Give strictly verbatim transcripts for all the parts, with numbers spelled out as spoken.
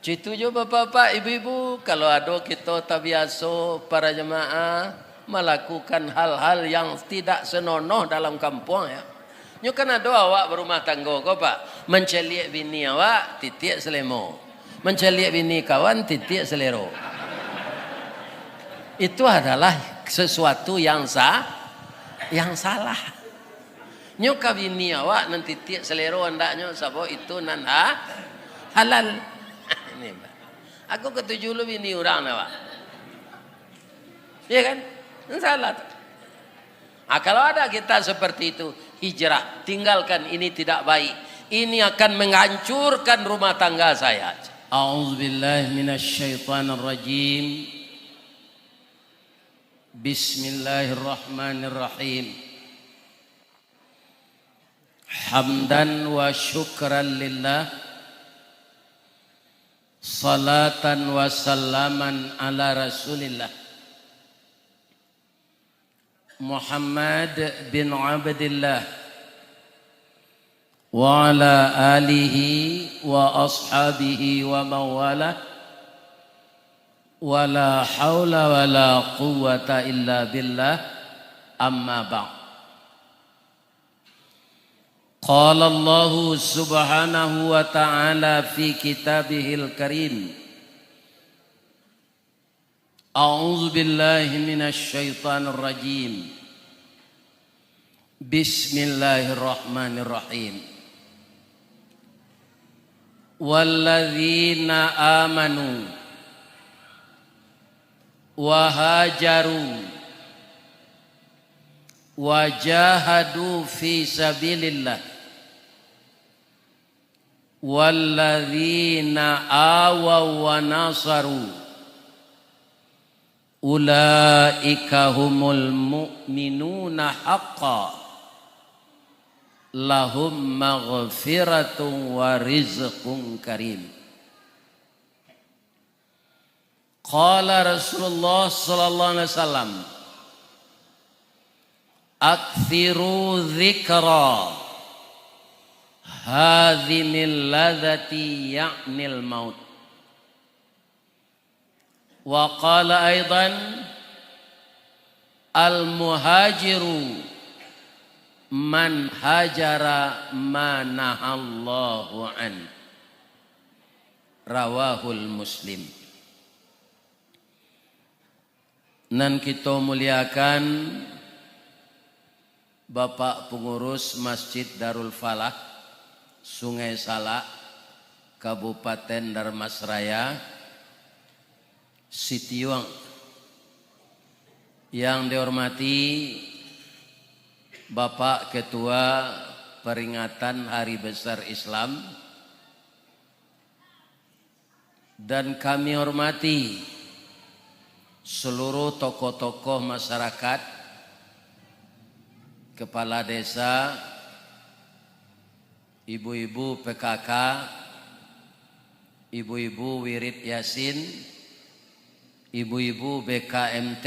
Situ jo bapak-bapak, ibu-ibu, kalau ado kito tabiaso para jamaah malakukan hal-hal yang tidak senonoh dalam kampuang, ya. Nyo kan ado awak barumah tanggo ko, Pak, mancaliak bini awak, titiak salemo. Mancaliak bini kawan, titiak salero. Itu adalah sesuatu yang sa-, yang salah. Nyo ka bini awak nan titiak salero andaknyo, sabab itu nan ha-, halal. Ini, Pak. Aku katuju lu bini urang, Pak. Iya kan? Nan salah tu. Ah, kalau ada kita seperti itu, hijrah, tinggalkan, ini tidak baik. Ini akan menghancurkan rumah tangga saya. A'udzubillahi minasyaitonirrajim. Bismillahirrahmanirrahim. Hamdan wa syukran lillah. Salatan wa salaman ala Rasulillah. Muhammad bin Abdillah wa ala alihi wa ashabihi wa mawalah. Wala haula wala quwwata illa billah, amma ba'd. Qala Allahu subhanahu wa ta'ala fi kitabihil karim. A'udzu billahi minasy syaithanir rajim. Bismillahirrahmanirrahim. Walladzina amanu wa hajaru wa jahadu fi sabilillah, walladzina awaw wa nasaru, ulaika humul mu'minuna haqqan, lahum maghfiratun wa rizqun karim. Qala Rasulullah sallallahu alaihi wasallam, "Aktsiru dzikra hadzimil ladzati, ya'nil maut." Wa qala aidan, "Al-muhajiru man hajara ma nahallahu an." Rawahul Muslim. Nan kito muliakan, Bapak Pangurus Masjid Darul Falah, Sungai Salak, Kabupaten Dharmasraya, Sitiuang. Yang dihormati Bapak Ketua Peringatan Hari Besar Islam, dan kami hormati seluruh tokoh-tokoh masyarakat, kepala desa, ibu-ibu P K K, ibu-ibu wirid Yasin, ibu-ibu B K M T,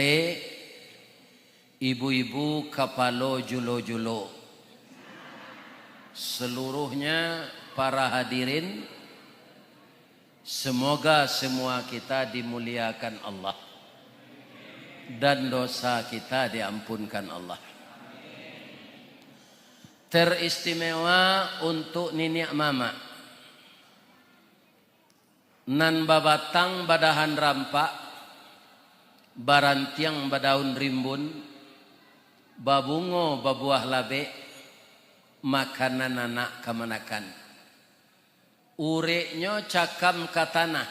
ibu-ibu kapalo julo-julo, seluruhnya para hadirin, semoga semua kita dimuliakan Allah dan dosa kita diampunkan Allah. Teristimewa untuk niniak mamak nan babatang badahan rampak, barantiang badaun rimbun, babungo babuah labek, makanan anak kamanakan. Ureknyo cakam ka tanah,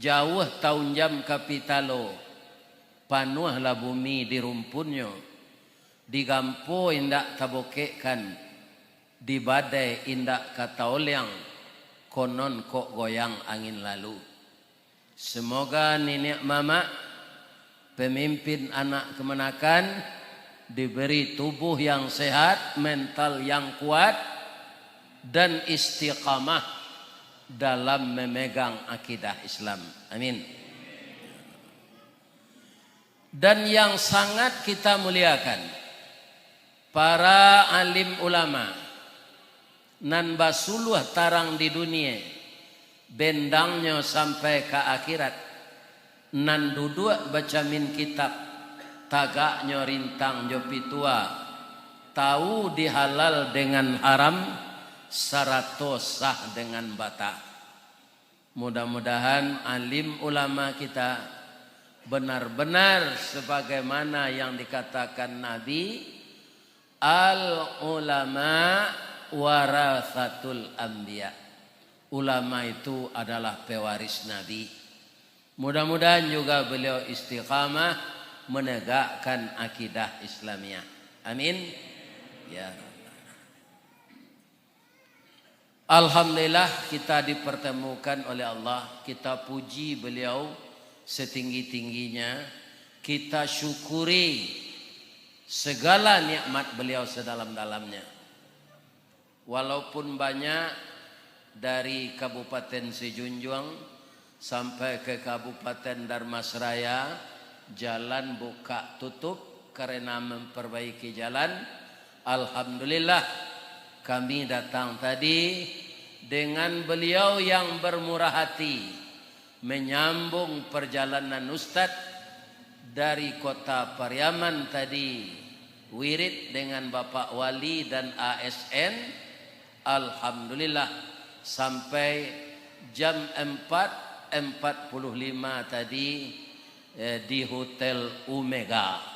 jauah taunjam ka pitalo, panuahlah bumi di rumpunnyo, digampo indak tabokekkan, di badai indak ka taoliang, konon kok goyang angin lalu. Semoga niniak mamak, pemimpin anak kamanakan, diberi tubuh yang sehat, mental yang kuat, dan istiqamah dalam memegang akidah Islam. Amin. Dan yang sangat kita muliakan, para alim ulama nan basuluah tarang di dunia, bendangnyo sampai ka akhirat, nan duduak bacamin kitab, tagaknyo rintang jo pitua, tawu di halal dengan haram, sarato sah dengan bata. Mudah-mudahan alim ulama kita benar-benar sebagaimana yang dikatakan Nabi, "Al ulama warasatul anbiya." Ulama itu adalah pewaris Nabi. Mudah-mudahan juga beliau istiqamah menegakkan akidah Islamiah. Amin. Ya Rabbal. Alhamdulillah, kita dipertemukan oleh Allah. Kita puji Beliau setinggi-tingginya. Kita syukuri segala nikmat Beliau sedalam-dalamnya. Walaupun banyak dari Kabupaten Sijunjuang sampai ke Kabupaten Dharmasraya, jalan buka tutup karena memperbaiki jalan. Alhamdulillah, kami datang tadi dengan beliau yang bermurah hati, menyambung perjalanan Ustadz dari kota Pariaman tadi, wirid dengan Bapak Wali dan A S N, alhamdulillah, sampai jam empat empat puluh lima tadi, eh, di Hotel Omega.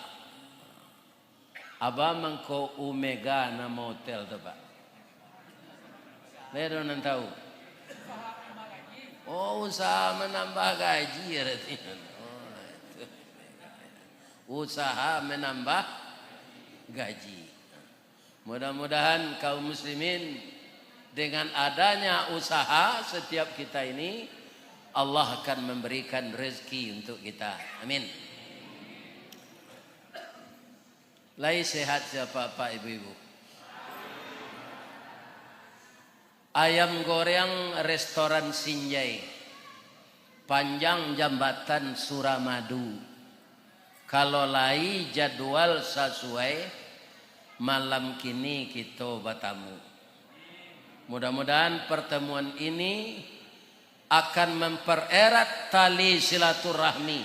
Abah mangko Omega namo hotel tu, Pak? Lai ado nan tahu? Oh, usaha manambah gaji, arati. Oh, itu. Usaha manambah gaji. Mudah-mudahan kaum muslimin, dengan adanya usaha setiap kita ini, Allah akan memberikan rezeki untuk kita. Amin. Lai sehat sia, Pak, ibu-ibu? Ayam goreng restoran Sinjai, panjang jambatan Suramadu. Kalau lai jadwal sasuai, malam kini kito batamu. Mudah-mudahan pertemuan ini akan mempererat tali silaturahmi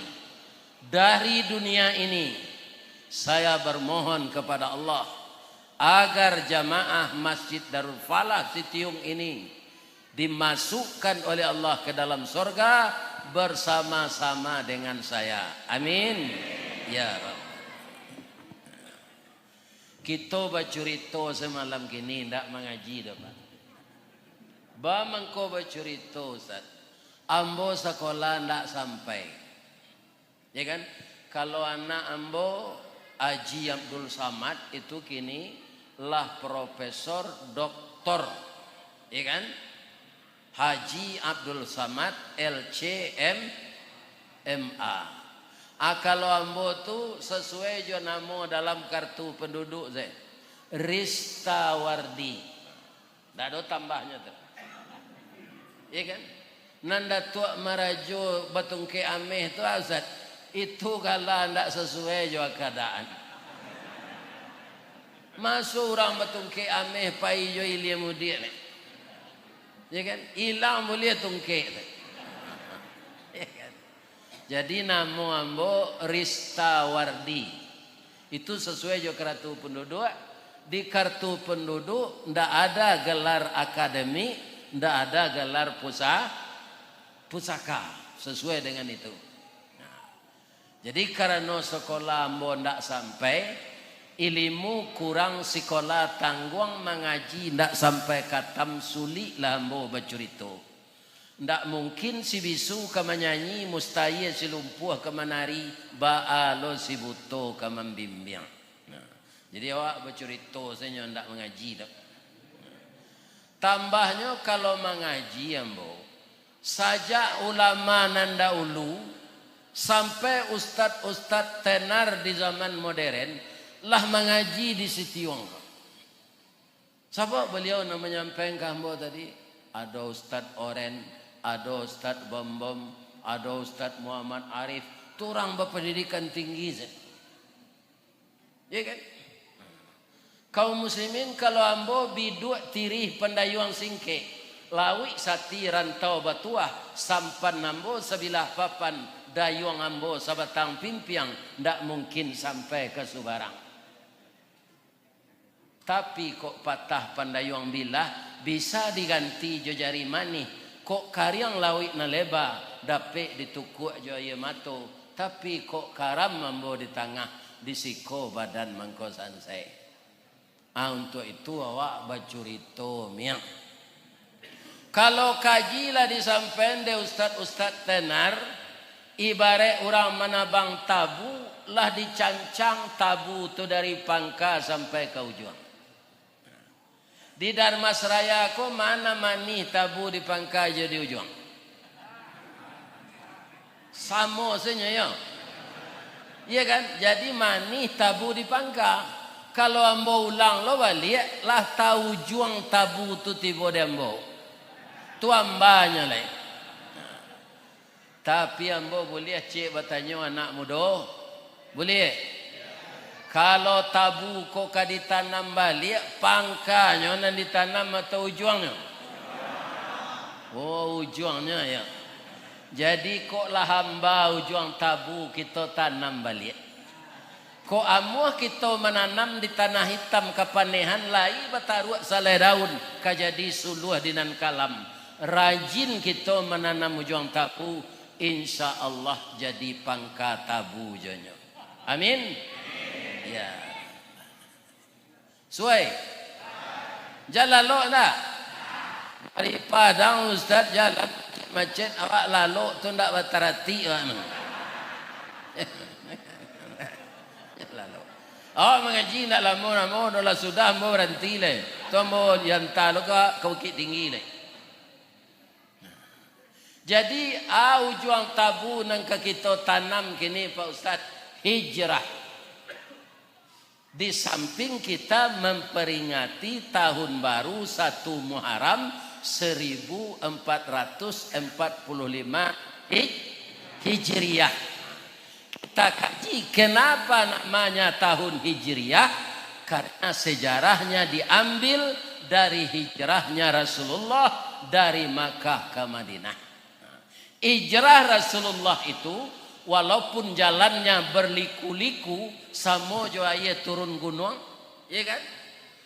dari dunia ini. Saya bermohon kepada Allah agar jamaah Masjid Darul Falah Sitiung ini dimasukkan oleh Allah ke dalam sorga bersama-sama dengan saya. Amin. Ya Rabb. Kito bacurito samalam kini, ndak mangaji doh, Pak. Ba mangko bacurito, Ustaz. Ambo sakolah ndak sampai. Ya kan? Kalau anak ambo, Haji Abdul Samad, itu kini lah profesor, doktor. Ya kan? Haji Abdul Samad, L C M, M A. Ah, kalau ambo tu sasuai jo namo dalam kartu penduduk se, Ristawardi. Ndak ado tambahnyo tu. Iya kan? Nan Datuak Marajo batungkek ameh tu, Ustaz, itu kala ndak sasuai jo kaadaan. Maso urang batungkek ameh pai jo ilia mudiak ni. Ya kan? Ilang buliah tungkek tu. Ya kan? Jadi, namo ambo Ristawardi. Itu sasuai jo kartu penduduk. Di kartu penduduk ndak ada gelar akademik, ndak ada gelar pusa-, pusaka. Sasuai dengan itu. Nah, jadi, karano sakolah ambo ndak sampai, ilimu kurang, sikolah tangguang, mangaji ndak sampai katam, suliklah ambo bacurito. Ndak mungkin si bisu ka manyanyi, mustahia si lumpuah ka manari, baa lo si buto ka mambimbiang. Nah, jadi awak bacurito sajo, ndak mangaji tu. Tambahnyo, kalau mangaji ambo, sajak ulama nan dahulu sampai ustad-ustad tenar di zaman moderen, lah mangaji di Sitiuang. Sabab baliau nan manyampaikan ka ambo tadi, ado Ustad Oren, ado Ustad Bombom, ado Ustad Muhammad Arif, tu urang bapandidikan tinggi se. Ya kan? Kaum muslimin, kalau ambo biduak tirih pandayuang singkek, Lauik sati rantau batuah, sampan ambo sabilah papan, dayuang ambo sabatang pimpiang, ndak mungkin sampai ka subarang. Tapi kok patah pandayuang bilah, bisa diganti jo jari manih. Kok kariang lauik nan leba, dapek ditukuak jo aia mato. Tapi kok karam ambo di tangah, di siko badan mangko sansai. Ah, untuak itu awak bacurito, miang. Kalau kaji lah disampaian dek ustad-ustad tenar, ibarat urang manabang tabu, lah dicancang tabu tu dari pangka sampai ka ujuang. Di Darmasraya ko, mana manih tabu di pangka jo di ujuang? Samo sajo, yo. Iya kan? Jadi, manih tabu di pangka. Kalau ambo ulang lo baliak, lah taujuang tabu tu tibo di ambo. Tu ambanyo lai. Tapi ambo buliah ciek batanyo anak mudo? Buliah? Kalau tabu ko ka ditanam baliak, pangkanyo nan ditanam atau ujuangnyo? Oh, ujuangnyo, yo. Jadi, kok lah amba ujuang tabu kito tanam baliak? Kok amuah kito mananam di tanah itam kapanehan, lai bataruak salai daun, ka jadi suluah di nan kalam. Rajin kito mananam ujuang tabu, insya Allah jadi pangka tabu jonyo. Amin. Ya. Suai. Jan lalok ndak? Dari Padang, Ustaz, jalan macet, awak lalok tu ndak bataratik awak tu. Lalok. Awak mangaji ndak lamo-lamo, dah lah sudah, ambo baranti lai. Tu ambo dianta lo ka, ka Bukittinggi lai. Jadi, a ujuang tabu nan ka kito tanam kini, Pak Ustaz, hijrah. Di samping kita memperingati tahun baru satu Muharram seribu empat ratus empat puluh lima Hij-, Hijriah. Kita kaji, kenapa namanya tahun Hijriah? Karena sejarahnya diambil dari hijrahnya Rasulullah dari Makkah ke Madinah. Hijrah Rasulullah itu, walaupun jalannya berliku-liku, samo jo aia turun gunuang, iya kan?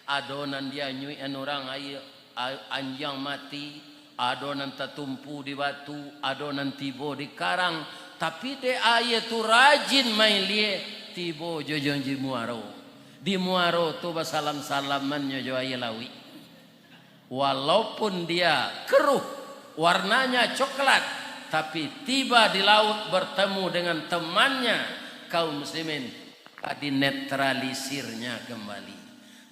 Ado nan dianyuikan urang aia, a-, anjiang mati, ado nan tatumpu di batu, ado nan tibo di karang, tapi dek aia tu rajin mailie, tibo jo, jo di muaro. Di muaro tu basalam-salamannyo jo aia lauik. Walaupun dia keruh, warnanya coklat, tapi tiba di laut bertemu dengan temannya, kaum muslimin, dinetralisirnya kembali.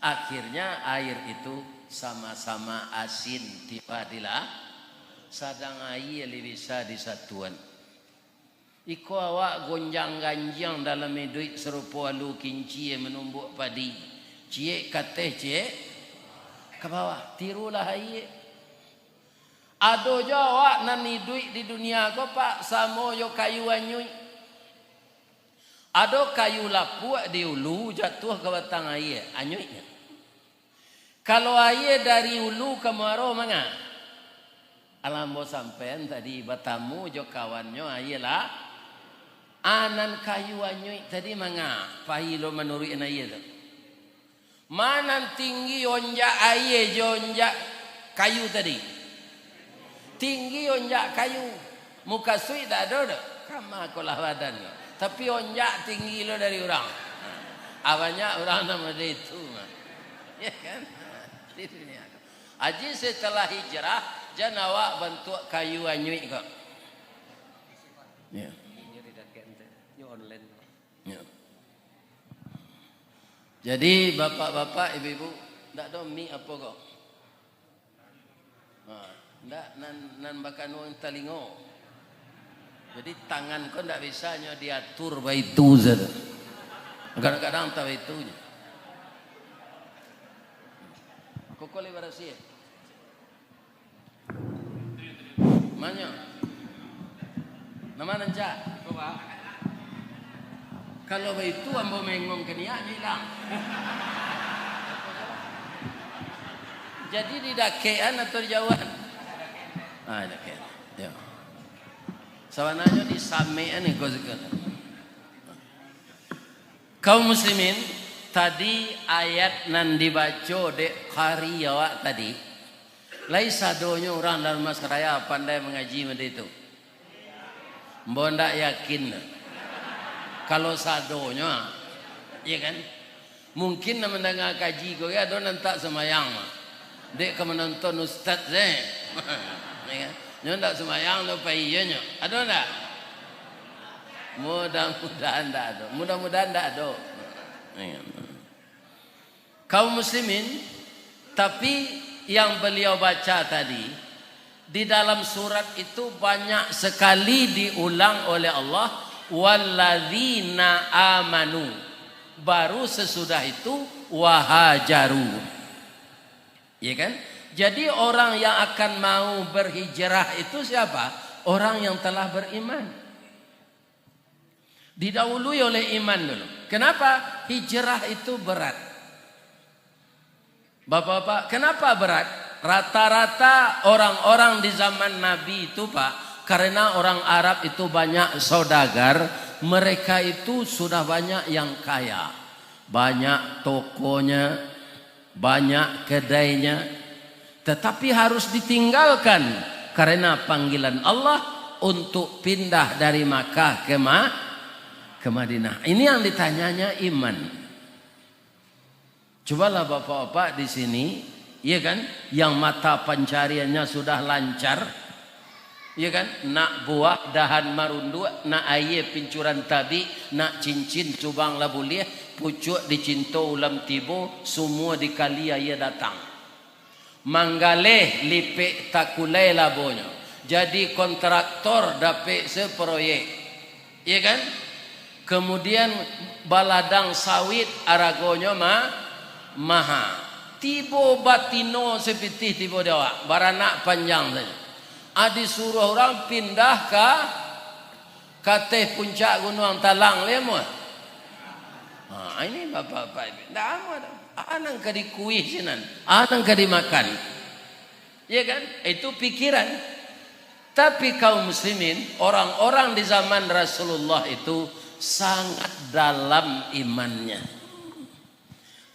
Akhirnya air itu sama-sama asin tiba di la-, sadang aia lai bisa disatuan. Iko awak gonjang-ganjiang dalam iduik sarupo alu kincie manumbuak padi. Ciek ka ateh, ciek ka bawah. Tirulah aia. Ado jo awak nan iduik di dunia ko, Pak, samo jo kayu anyuik. Ado kayu lapuak di ulu, jatuah ka batang aia, anyuiknyo. Kalau aia dari ulu ka muaro manga? Alah ambo sampaian tadi, batamu jo kawannyo aia lah. A nan kayu anyuik tadi manga? Pai lo manuruik aia tu. Ma nan tinggi onjak aia jo onjak kayu tadi? Tinggi onjak kayu. Mukasuik dak ado doh. Kama ko lah badan ko. Tapi onjak tinggi lo dari urang. Ah, banyak urang nan model itu mah. Ya kan? Di dunia ko. Aji setelah hijrah, jan awak bantuak kayu anyuik ko. Ya. Ini di dakek ente. Ini online. Ya. Jadi, bapak-bapak, ibu-ibu, ndak ado mik apo ko? Ha, ndak nan, nan bakanuang talingo. Jadi, tangan ko ndak bisa nyo diatur baitu sajo. Kadang-kadang antah baitu nyo. Koko lai barasiah. Manyo? Nama nan cak? Kalau baitu, ambo mengong ka niak nyo ilang. Jadi, di dakekan atau di jauhan? Yo. Sabananyo disamekan iko siko. Kaum muslimin, tadi ayat nan dibaco dek qari awak tadi, lai sadonyo urang Darmasraya pandai mangaji model itu? Ambo ndak yakin. Kalau sadonyo, iyo kan? Mungkin nan mandanga kaji ko, ado nan tak sumayang mah. Dek ka manonton ustaz se. Iyo kan? Nyo ndak sumayang tu, pai iyo nyo. Ado ndak? Mudah-mudahan ndak ado. Mudah-mudahan ndak ado. Iyo. Kaum muslimin, tapi yang beliau baca tadi, di dalam surat itu banyak sekali diulang oleh Allah, "Walladzina amanu." Baru sesudah itu, "Wahajaru." Ya kan? Jadi orang yang akan mau berhijrah itu siapa? Orang yang telah beriman. Didahului oleh iman dulu. Kenapa? Hijrah itu berat. Bapak-bapak, kenapa berat? Rata-rata orang-orang di zaman Nabi itu, Pak, karena orang Arab itu banyak saudagar, mereka itu sudah banyak yang kaya. Banyak tokonya, banyak kedainya, tetapi harus ditinggalkan karena panggilan Allah untuk pindah dari Makkah ke Ma-, ke Madinah. Ini yang ditanyanya iman. Cobalah bapak-bapak di sini, iya kan, yang mata pancariannya sudah lancar, iya kan, nak buah dahan marunduak, nak aia pincuran tabik, nak cincin cubang lah buliah, pucuak dicinto ulam tibo, sumua dikali aia datang. Manggaleh lipek takulai labonyo. Jadi kontraktor dapek seproyek. Iya kan? Kemudian baladang sawit aragonyo ma-, maha. Tibo batino sapitih tibo di awak, baranak panjang sajo. Ah, disuruah urang pindah ka Kateh puncak Gunuang Talang, lai amuah? Ha, ini bapak-bapak, indak amuah doh. A nan ka dikuih sinan, a nan ka dimakan. Ya kan? Itu pikiran. Tapi kaum muslimin, orang-orang di zaman Rasulullah itu sangat dalam imannya.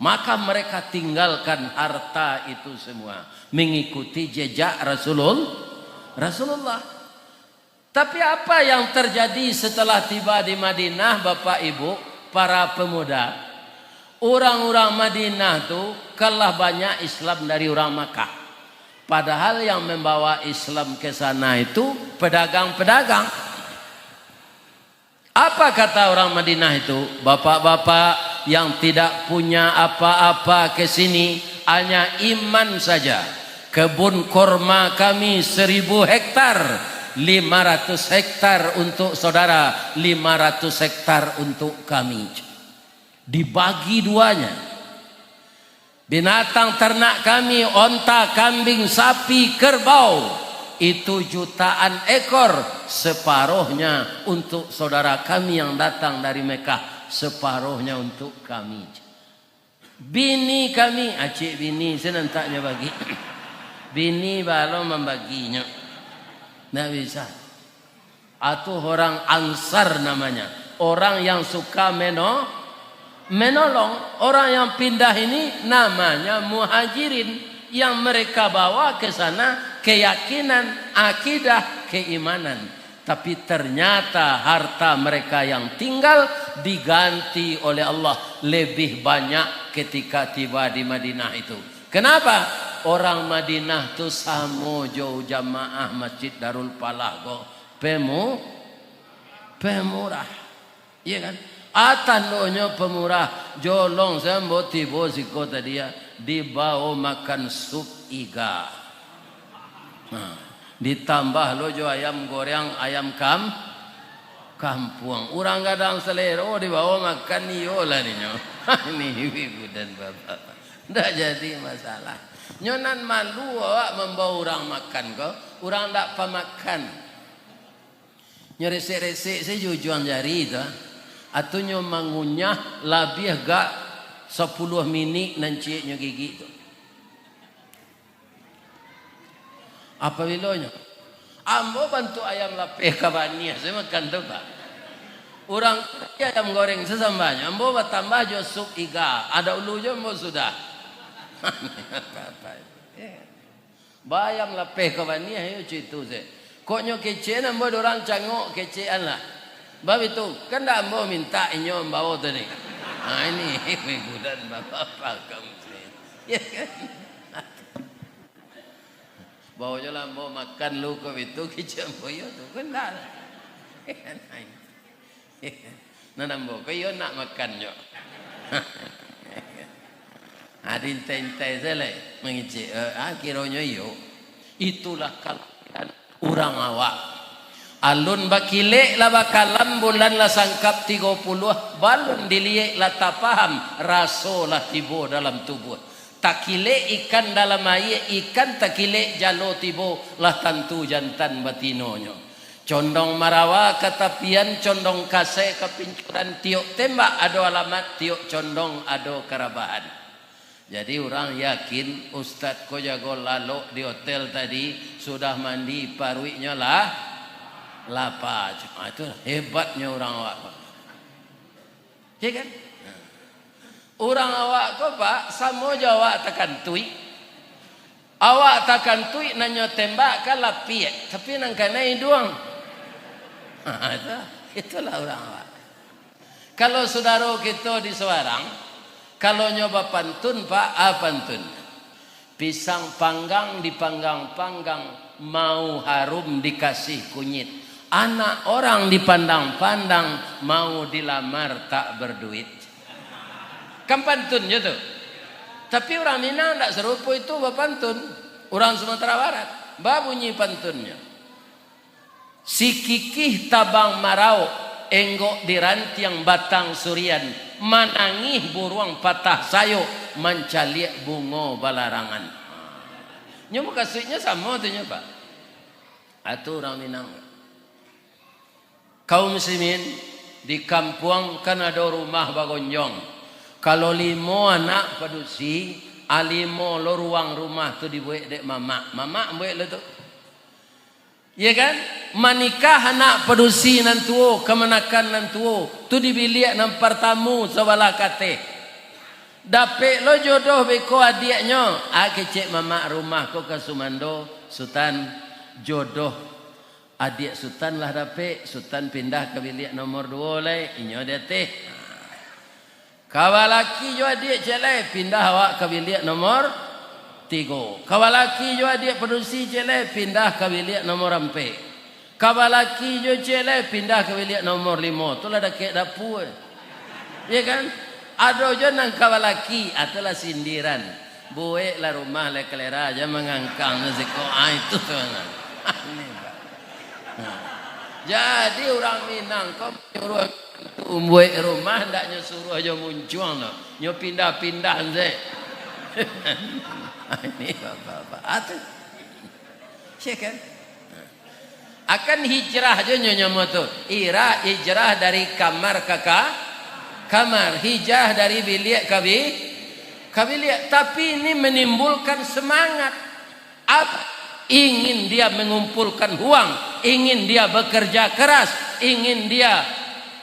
Maka mereka tinggalkan harta itu semua, mengikuti jejak Rasulul-, Rasulullah. Tapi apa yang terjadi setelah tiba di Madinah, Bapak Ibu, para pemuda? Urang-urang Madinah tu kalah banyak Islam dari urang Makkah. Padahal yang membawa Islam ke sana itu pedagang-pedagang. Apa kata orang Madinah itu? "Bapak-bapak yang tidak punya apa-apa ke sini, hanya iman saja. Kebun korma kami seribu hektar, lima ratus hektar untuk saudara, lima ratus hektar untuk kami." Dibagi duanya. "Binatang ternak kami, onta, kambing, sapi, kerbau, itu jutaan ekor, separohnya untuk saudara kami yang datang dari Mekah, separohnya untuk kami." Bini kami, acik bini, senantaknya bagi. Bini balo mambaginyo. Ndak bisa. Atau orang Ansar namanya. Orang yang suka meno-, menolong. Orang yang pindah ini namanya Muhajirin. Yang mereka bawa ke sana keyakinan, akidah, keimanan. Tapi ternyata harta mereka yang tinggal diganti oleh Allah lebih banyak ketika tiba di Madinah itu. Kenapa? Orang Madinah tu samo jo jamaah Masjid Darul Falah ko. Pemu-, pemurah. Iya kan? A tandonyo pemurah, jolong sambo tibo siko tadi ya, dibao makan sup iga. Nah, ditambah lo jo ayam goreng, ayam kam-, kampuang. Urang gadang selero dibao makan iyo lah ninyo. Ini ibu dan bapak. Ndak jadi masalah. Nyo nan malu awak mambao urang makan ko, urang ndak pamakan. Nyo resek-resek sajo ujuang jari tu, atau nyo mangunyah labiah gak sapuluah minik nan ciek nyo gigik tu. Apabilo nyo, Ambo bantuak ayam lapeh ka baniah, sajo makan tu, Pak. Urang ayam goreng sasambahnyo, ambo batambah jo sup iga, ado ulu jo ambo sudah. Bayam lapeh ka baniah, iyo cuitu se. Kok nyo kecek, ambo dek urang cangok kecekan lah. Bab itu, kan ndak ambo mintak inyo mambao tadi. Ha, ini hiburan bapak-bapak kaum muslimin. Ya kan? Bao jo lah ambo makan lu ko bitu, kecek ambo iyo tu, kan ndak lah. Nan ambo ko iyo nak makan jo. Ha, diintai-intai sajo lai mangecek. Eh, ah, kironyo iyo. Itulah kalakuan urang awak. Alun bakilek lah bakalam, bulan lah sangkap tigo puluah, balun diliek lah tapaham, raso lah tibo dalam tubuah. Takilek ikan dalam aia, ikan takilek jalo tibo, lah tantu jantan batinonyo. Condong marawa ka tapian, condong kasai ka pincuran, tiok tembak ado alamat, tiok condong ado karabahan. Jadi, urang yakin ustad ko jago lalok di hotel tadi, sudah mandi, paruiknyo lah lapa. Ah, itu hebatnyo urang awak ko. Ya kan? Urang awak ko, Pak, samo jo awak takantuik. Awak takantuik nan nyo tembak kan lapiak, tapi nan kanai iduang. Ha, itu, itulah urang awak. Kalau sudaro kito di Sawarang, kalau nyo bapantun, Pak, a pantun. Pisang panggang dipanggang-panggang, mau harum dikasih kunyit. Anak orang dipandang-pandang, mau dilamar tak berduit. Kan pantun jo tu. Tapi urang Minang ndak sarupo itu bapantun. Urang Sumatera Barat, babunyi pantunnyo. Sikikih tabang marauk, enggok di rantiang batang surian, manangih buruang patah sayok, mancaliak bungo balarangan. Nyo mukasuiknyo samo tu nyo, Pak. Atu urang Minang. Kaum muslimin, di kampuang kan ado rumah bagonjong. Kalau limo anak padusi, a limo lo ruang rumah tu dibuek dek mamak. Mamak buek lo tu. Iya kan? Manikah anak padusi nan tuo, kamanakan nan tuo, tu di biliak nan partamu sabalah kateh. Dapek lo jodoh beko adiaknyo, a kecek mamak rumah ko ka sumando, "Sutan, jodoh adiak Sutan lah dapek, Sutan pindah ka biliak nomor duo lai, inyo di ateh." Kabalaki jo adiak ciek lai, pindah awak ka biliak nomor tigo. Kabalaki jo adiak padusi ciek lai, pindah ka biliak nomor ampek. Kabalaki jo ciek lai, pindah ka biliak nomor limo. Tu lah dakek dapua. Iya kan? Ado jo nan kabalaki, a tu lah sindiran. Bueklah rumah lai kalera, jan mangangkang tu siko. Ah, itu tu. Aneh, Pak. Nah. Jadi, urang Minang ko manyuruah Umbuik rumah ndak nyo suruah jo muncuang no. Nyo pindah-pindah se. Ini bapak-bapak. Ah, tu. Iya kan? Akan hijrah jo nyo namo tu. Ira hijrah dari kamar ka ka-, kamar. Hijrah dari biliak ka bi-, ka biliak. Tapi ini menimbulkan semangat. Apa? Ingin dia mengumpulkan uang, ingin dia bekerja keras, ingin dia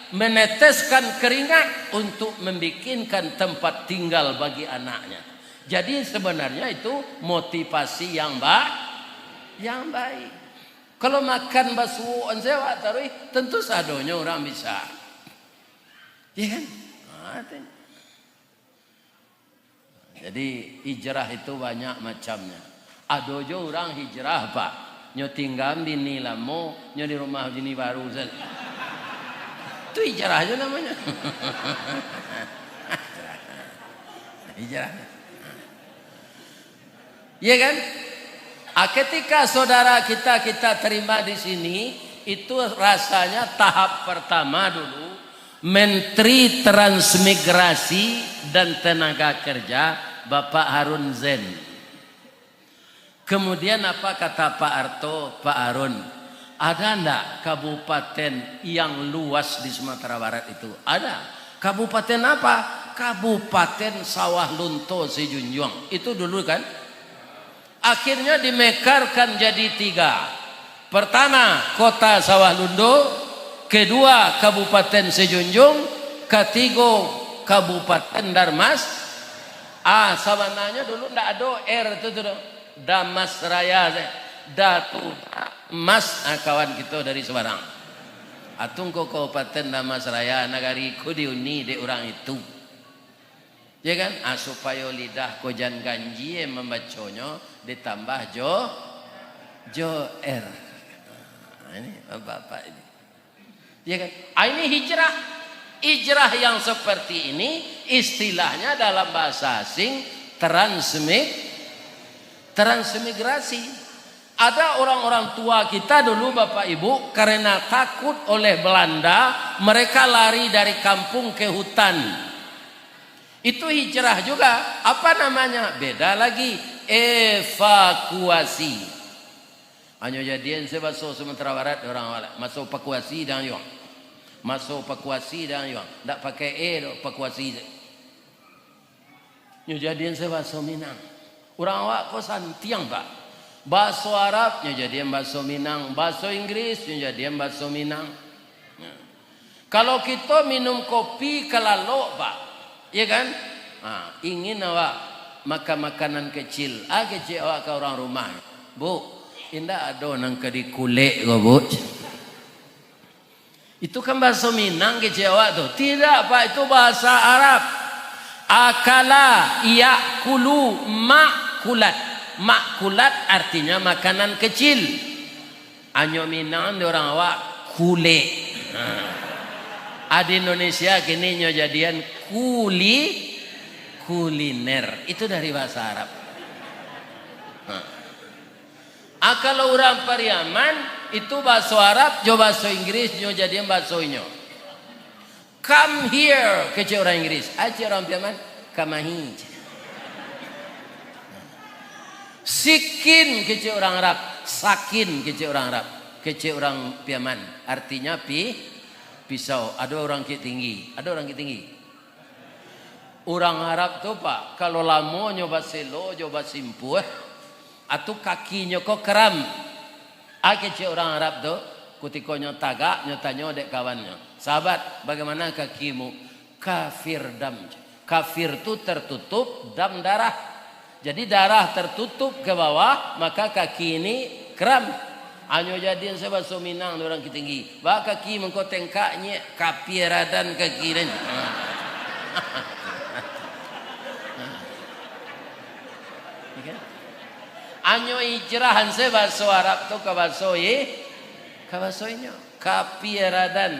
meneteskan keringat untuk membikinkan tempat tinggal bagi anaknya. Jadi sebenarnya itu motivasi yang ba-, yang baik. Kalau makan basuokan se awak taruih, tentu sadonyo urang bisa. Iya kan? Nah, itu. Jadi, hijrah itu banyak macamnya. Ado jo urang hijrah, Pak. Nyo tinggaan bini lamo, nyo di rumah bini baru sajo. Tu hijrah jo namonyo. Hijrah. Iya kan? Ah, ketika saudara kita, kita terima di sini, itu rasanya tahap pertama dulu, Menteri Transmigrasi dan Tenaga Kerja, Bapak Harun Zain. Kemudian apa kata Pak Arto, "Pak Harun, ada ndak kabupaten yang luas di Sumatera Barat itu?" "Ada." "Kabupaten apa?" "Kabupaten Sawah Lunto Sijunjuang." Itu dulu kan? Akhirnya dimekarkan jadi tiga. Pertama, Kota Sawah Lunto, kedua, Kabupaten Sijunjung, katigo, Kabupaten Darmas. Ah, sabananyo dulu ndak ado R tu, tu doh. Damas Raya se. Datu Mas, ah, kawan kito dari Semarang. Atungko Kabupaten Damas Raya, nagari ko diuni dek urang itu. Ya kan? Ah, supayo lidah ko jan ganjie mambaconyo, ditambah jo, jo R. Ah, ini bapak-bapak ini. Ya kan? Ah, ini hijrah. Hijrah yang seperti ini istilahnya dalam bahasa asing transmig-, transmigrasi. Ada orang-orang tua kita dulu, Bapak Ibu, karena takut oleh Belanda, mereka lari dari kampung ke hutan. Itu hijrah juga. Apa namanya? Beda lagi. Evakuasi. Hanyo jadian se baso Sumatera Barat dek urang awak. Maso pakuasi dang yuang. Maso pakuasi dang yuang. Ndak pakai e doh, pakuasi se. Nyo jadian se baso Minang. Urang awak ko santiang, Pak. Baso Arab nyo jadian baso Minang, baso Inggris nyo jadian baso Minang. Nah. Kalau kito minum kopi ka lalok, Pak, ya kan? Ha, ingin awak makan makanan kecil, ah, kecek awak ka urang rumah. "Bu, indak ado nan ka dikulek ko, Bu?" Itu kan bahaso Minang kecek awak tu. Tidak, Pak, itu bahasa Arab. Akala, yakulu, makulat. Makulat artinya makanan kecil. Anyo Minang di urang awak, kulek. Ha. Ado Indonesia kini nyo jadian kuli-, kuliner. Itu dari bahasa Arab. Ha. Ah, kalau urang Pariaman, itu bahaso Arab jo bahaso Inggris nyo jadian bahaso inyo. "Come here," kecek urang Inggris. Ai, cek urang Piaman, "Kamahi," cek. "Sikin," kecek urang Arab. "Sakin," kecek urang Arab. Kecek urang Piaman, artinya pi-, pisau. Ado urang Bukik Tinggi. Ado urang Bukik Tinggi. Urang Arab tu, Pak, kalau lamonyo baselo jo basimpuah, atu kakinyo ko kram. Ai, kecek urang Arab tu, kutiko nyo tagak, nyo tanyo dek kawannyo, "Sahabat, bagaimana kakimu?" "Kafir dam." Kafir tu tertutup, dam darah. Jadi darah tertutup ke bawah, maka kaki ini kram. Anyo jadian se bahaso Minang di urang Bukik Tinggi. "Ba kaki mangko tengkak nyek, kapia radan kaki den." Ya kan? Anyo hijrahan se bahaso Arab tu ka bahaso i-, ka bahaso inyo. Kapia radan.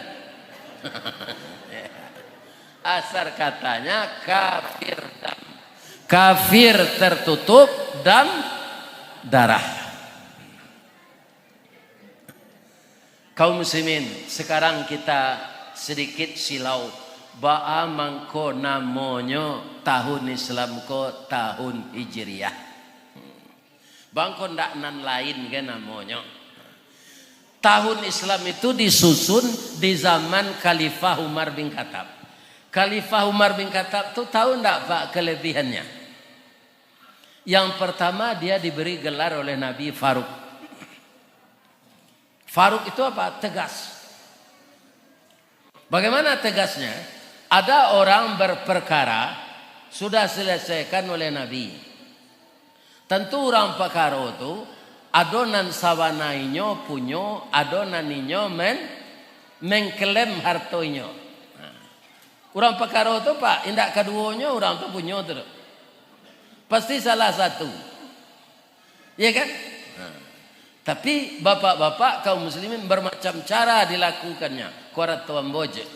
Asal katanya kafir dam. Kafir tertutup, dam darah. Kaum muslimin, sekarang kita sedikit silau. Baa mangko namonyo tahun Islam ko tahun Hijriah? Bangko ndak nan lain ge namonyo? Tahun Islam itu disusun di zaman Khalifah Umar bin Khattab. Khalifah Umar bin Khattab tu tahu ndak, Pak, kelebihannya? Yang pertama, dia diberi gelar oleh Nabi Faruk. Faruk itu apa? Tegas. Bagaimana tegasnya? Ada orang berperkara, sudah selesaikan oleh Nabi. Tantu urang pakaro tu, ado nan sabana inyo punyo, ado nan inyo men-, mengklaim harto inyo. Nah, urang pakaro tu, Pak, indak kaduonyo urang tu punyo tu doh. Pasti salah satu. Ya kan? Nah. Tapi bapak-bapak kaum muslimin bermacam cara dilakukannya. Ko arato ambo je.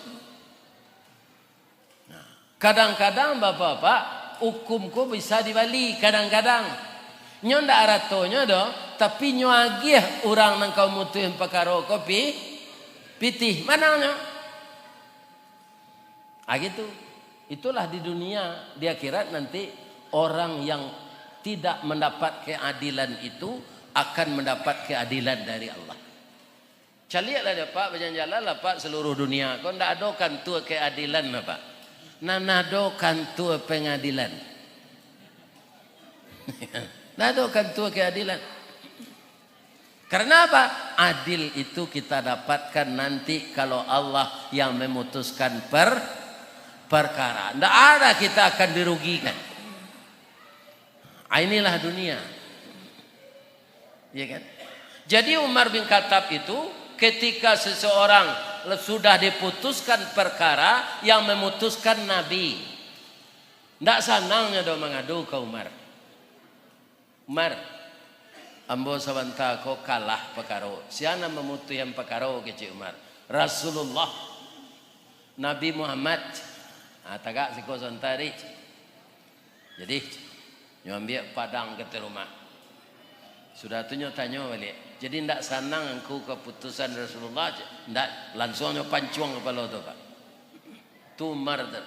Nah, kadang-kadang bapak-bapak, hukum ko bisa dibali, kadang-kadang. Nyo ndak aratonyo doh, tapi nyo agiah urang nan ka mamutuih pakaro ko pi-, pitih. Manangnyo? Ah, gitu. Itulah di dunia, di akhirat nanti orang yang tidak mendapat keadilan itu akan mendapat keadilan dari Allah. Caliaklah dek Apak, bajalan-jalanlah Apak seluruh dunia. Ko ndak ado kantua keadilan, Apak. Nan ado kantua pengadilan. Ndak ado kantua keadilan. Karena apa? Adil itu kita dapatkan nanti kalau Allah yang memutuskan per-, perkara. Ndak ada kita akan dirugikan. Ah, inilah dunia. Ya kan? Jadi Umar bin Khattab itu ketika seseorang sudah diputuskan perkara yang memutuskan Nabi. Ndak sanangnyo doh mangadu ka Umar. "Umar, ambo sabanta ko kalah pakaro. Sia nan mamutuihan pakaro?" kecek Umar. "Rasulullah, Nabi Muhammad." Ah, tagak siko sabanta, Dik. Jadi, nyo ambiak padang ka ateh rumah. Sudah tu nyo tanyo baliak, "Jadi ndak sanang angku kaputusan Rasulullah?" Ndak, lansuang nyo pancuang kapalo tu, Pak. Tu Umar tu.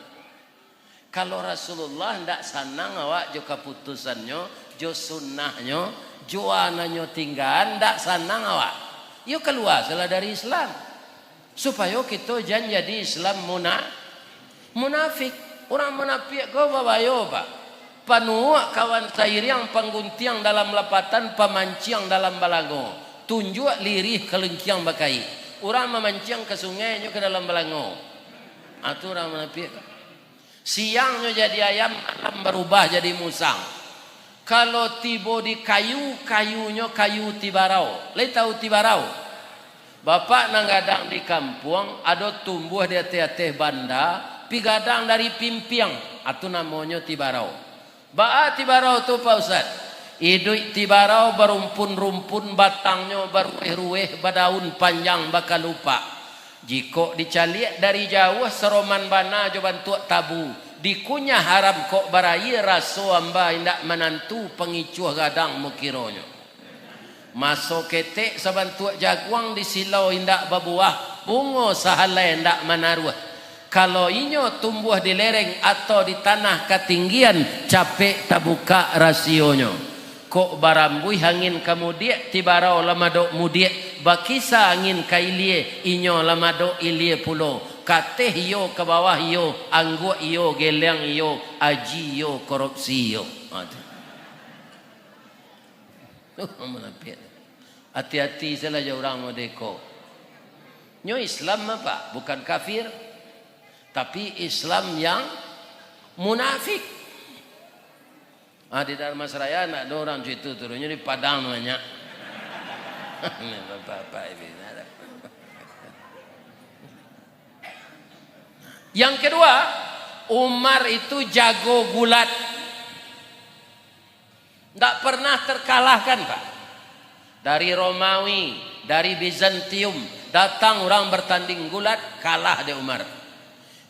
Kalau Rasulullah ndak sanang awak jo kaputusannyo, jo sunnahnyo, jo a nan nyo tinggaan, ndak sanang awak, iyo kalua salah dari Islam. Supayo kito jan jadi Islam muna-, munafik. Urang munafik ko babayo, Pak. Panuak kawan sairiang, pangguntiang dalam lapatan, pamanciang dalam balango. Tunjuak lirih kalingkiang bakaik. Urang mamanciang ka sungai nyo ka dalam balango. Ah, tu urang munafik ko. Siangnyo jadi ayam, malam barubah jadi musang. Kalau tibo di kayu, kayunyo kayu tibarau. Lai tahu tibarau? Bapak nan gadang di kampuang, ado tumbuah di ateh-ateh banda, pi gadang dari pimpiang. Atu namonyo tibarau. Baa tibarau tu, Pak Ustaz? Iduik tibarau barumpun-rumpun, batangnyo baruweh-ruweh, badaun panjang bakalupak. Jikok dicaliak dari jauah, saroman bana jo bantuak tabu. Dikunyah haram kok barayie, raso amba indak manantu, pangicuah gadang mukironyo. Maso ketek sabantuak jaguang, disilau indak babuah, bungo sahalai indak manaruah. Kalau inyo tumbuah di lereng atau di tanah katinggian, capek tabukak rasionyo. Kok barambuih angin ka mudiak, tibarau lah madok mudiak, bakisa angin ka ilie, inyo lah madok ilie pulo. Kateh iyo, ka bawah iyo, angguak iyo, geleang iyo, aji iyo, korupsi iyo. Ha, tu. Munafik. Ati-ati salah jo urang modeko. Nyo Islam apa? Bukan kafir, tapi Islam yang munafik. Ah, di Dharmasraya ndak ado urang cak itu, turunnyo di Padang banyak. Bapak-bapak ini, ndak ado. Yang kedua, Umar itu jago gulat. Ndak pernah terkalahkan, Pak. Dari Romawi, dari Bizantium, datang urang bertanding gulat, kalah dek Umar.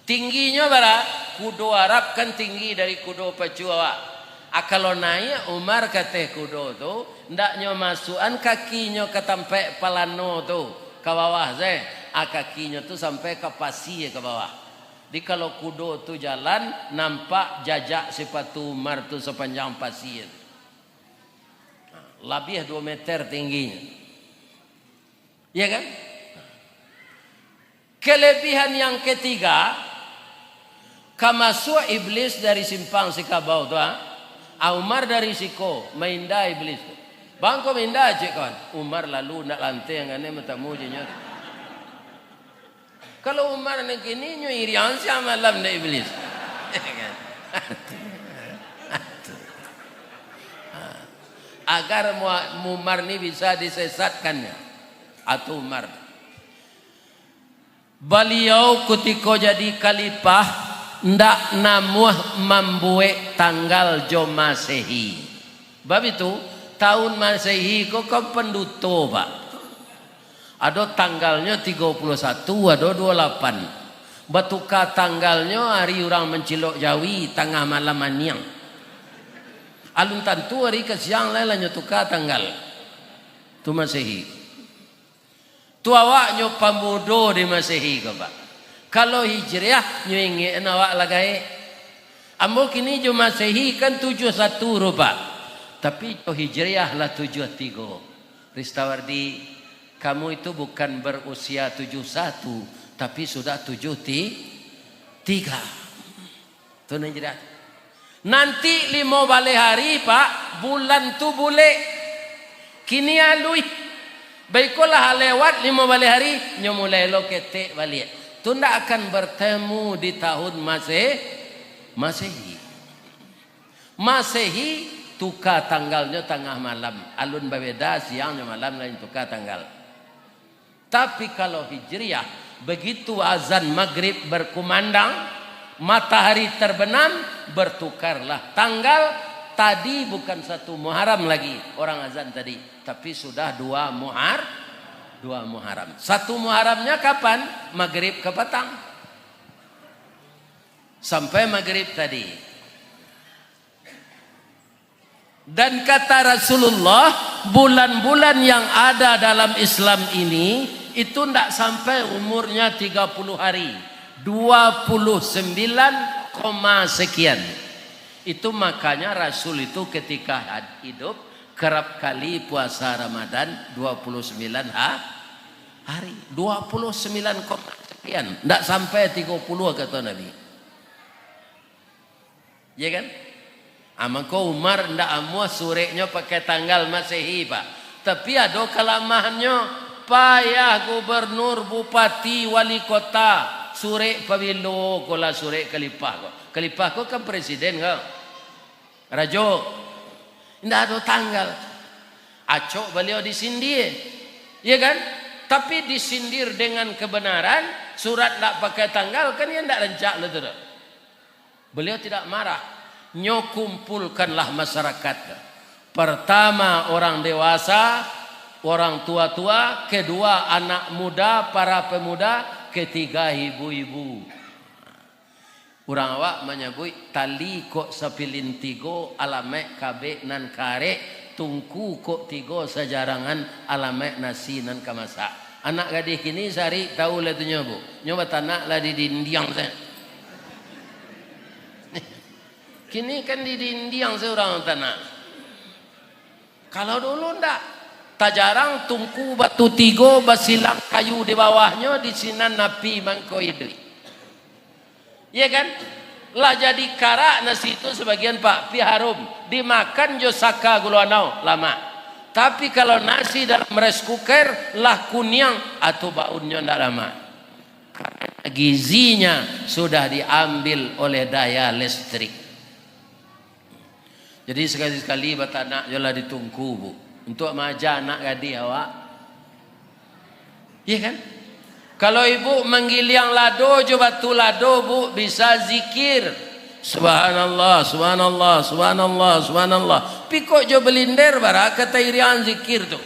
Tingginyo bara? Kudo Arab kan tinggi dari kudo pacu awak. A, kalau naiak Umar ka ateh kudo tu, ndak nyo masuakan kakinyo ka tampaik palano tu, ka bawah se, a, kakinyo tu sampai ka pasie ka bawah. Jadi, kalau kudo tu jalan, nampak jajak sipatu Umar tu sapanjang pasie tu. Nah, labiah duo meter tingginyo. Iya kan? Kelebihan yang ketiga, ka masuak Iblis dari simpang Sikabau tu, ha? A, Umar dari siko, mainda Iblis tu. "Bang, ko mainda?" cek kawan. Umar lalu, ndak lanteh, anggan e batamu jo inyo tu. Kalau Umar nan kini, nyo iriang siang malam dek Iblis. Agar Mu-, Umar ni bisa disesatkan, ya. Atu Umar. Baliau kutiko jadi khalifah, ndak namuah mambuek tanggal jo Masehi. Bab itu, taun Masehi ko kan panduto, Pak. Ado tanggalnyo tigo puluah satu, ado duo lapan. Batuka tanggalnyo ari urang mancilok jawi, tangah malam aniang. Alun tantu ari ka siang lai lah nyo tuka tanggal. Tu Masehi. Tu awak nyo pamudo di Masehi ko, Pak. Kalau Hijriah, nyo ingekan awak lah gaek. Ambo kini jo Masehi kan tujuah satu rupa. Tapi jo Hijriah lah tujuah tigo. Ristawardi, kamu itu bukan berusia tujuah satu, tapi sudah tujuah ti-, tiga. Tu nan jelas. Nanti limo baleh hari, Pak, bulan tu bulek. Kini aluih. Baikolah lewat limo baleh hari, nyo mulai lo ketek baliak. Tu ndak akan bertemu di tahun Mase-, Masehi. Masehi tuka tanggalnyo tangah malam. Alun babeda siang jo malam, lain tuka tanggal. Tapi kalau Hijriah, begitu azan Maghrib berkumandang, matahari terbenam, bertukarlah tanggal. Tadi bukan satu Muharram lagi orang azan tadi, tapi sudah dua Muhar-, dua Muharram. Satu Muharramnya kapan? Maghrib ke patang. Sampai Maghrib tadi. Dan kata Rasulullah, bulan-bulan yang ada dalam Islam ini, itu ndak sampai umurnya tiga puluh hari, dua puluh sembilan koma sekian. Itu makanya Rasul itu ketika had-, hidup, kerap kali puasa Ramadan dua puluh sembilan ha-, hari. Dua puluh sembilan koma sekian, ndak sampai tiga puluh, kata Nabi. Ya kan? Ah, mangko Umar ndak amuah sureknyo pakai tanggal Masehi, Pak. Tapi ado kalamahannyo, payah gubernur, bupati, wali kota, surek pabilo ko lah surek kalipah ko. Kalipah ko kan presiden ko. Rajo. Ndak ado tanggal. Acok baliau disindir. Ya kan? Tapi disindir dengan kebenaran, surat ndak pakai tanggal, kan ya ndak rancak lah tu dah. Beliau tidak marah. Nyo kumpulkanlah masyarakat. Pertama orang dewasa, orang tua-tua, kedua anak muda, para pemuda, ketiga ibu-ibu. Urang awak manyabuik, tali kok sapilin tigo, alamaik kabek nan karek, tungku kok tigo sajarangan, alamaik nasi nan ka masak. Anak gadih kini sarik tahu lah tu nyo, Bu. Nyo batanak lah di dindiang sajo. Kini kan di dindiang sajo urang tanak. Kalau dulu ndak, tajarang tungku batu tigo, basilang kayu di bawahnyo, di sinan api mangko iduik. Iya kan? Lah jadi karak nasi tu sabagian, Pak, pi harum, dimakan jo saka gulo anau, lamak. Tapi kalau nasi dalam rice cooker, lah kuniang, atu baunnyo ndak lamak. Gizinya sudah diambil oleh daya listrik. Jadi, sakali-sakali batanak jolah di tungku, Bu, untuak maaja anak gadih awak. Iya kan? Kalau ibu manggiliang lado jo batu lado, Bu, bisa zikir. Subhanallah, subhanallah, subhanallah, subhanallah. Pikok jo balinder, bara ka tairiangan zikir tu.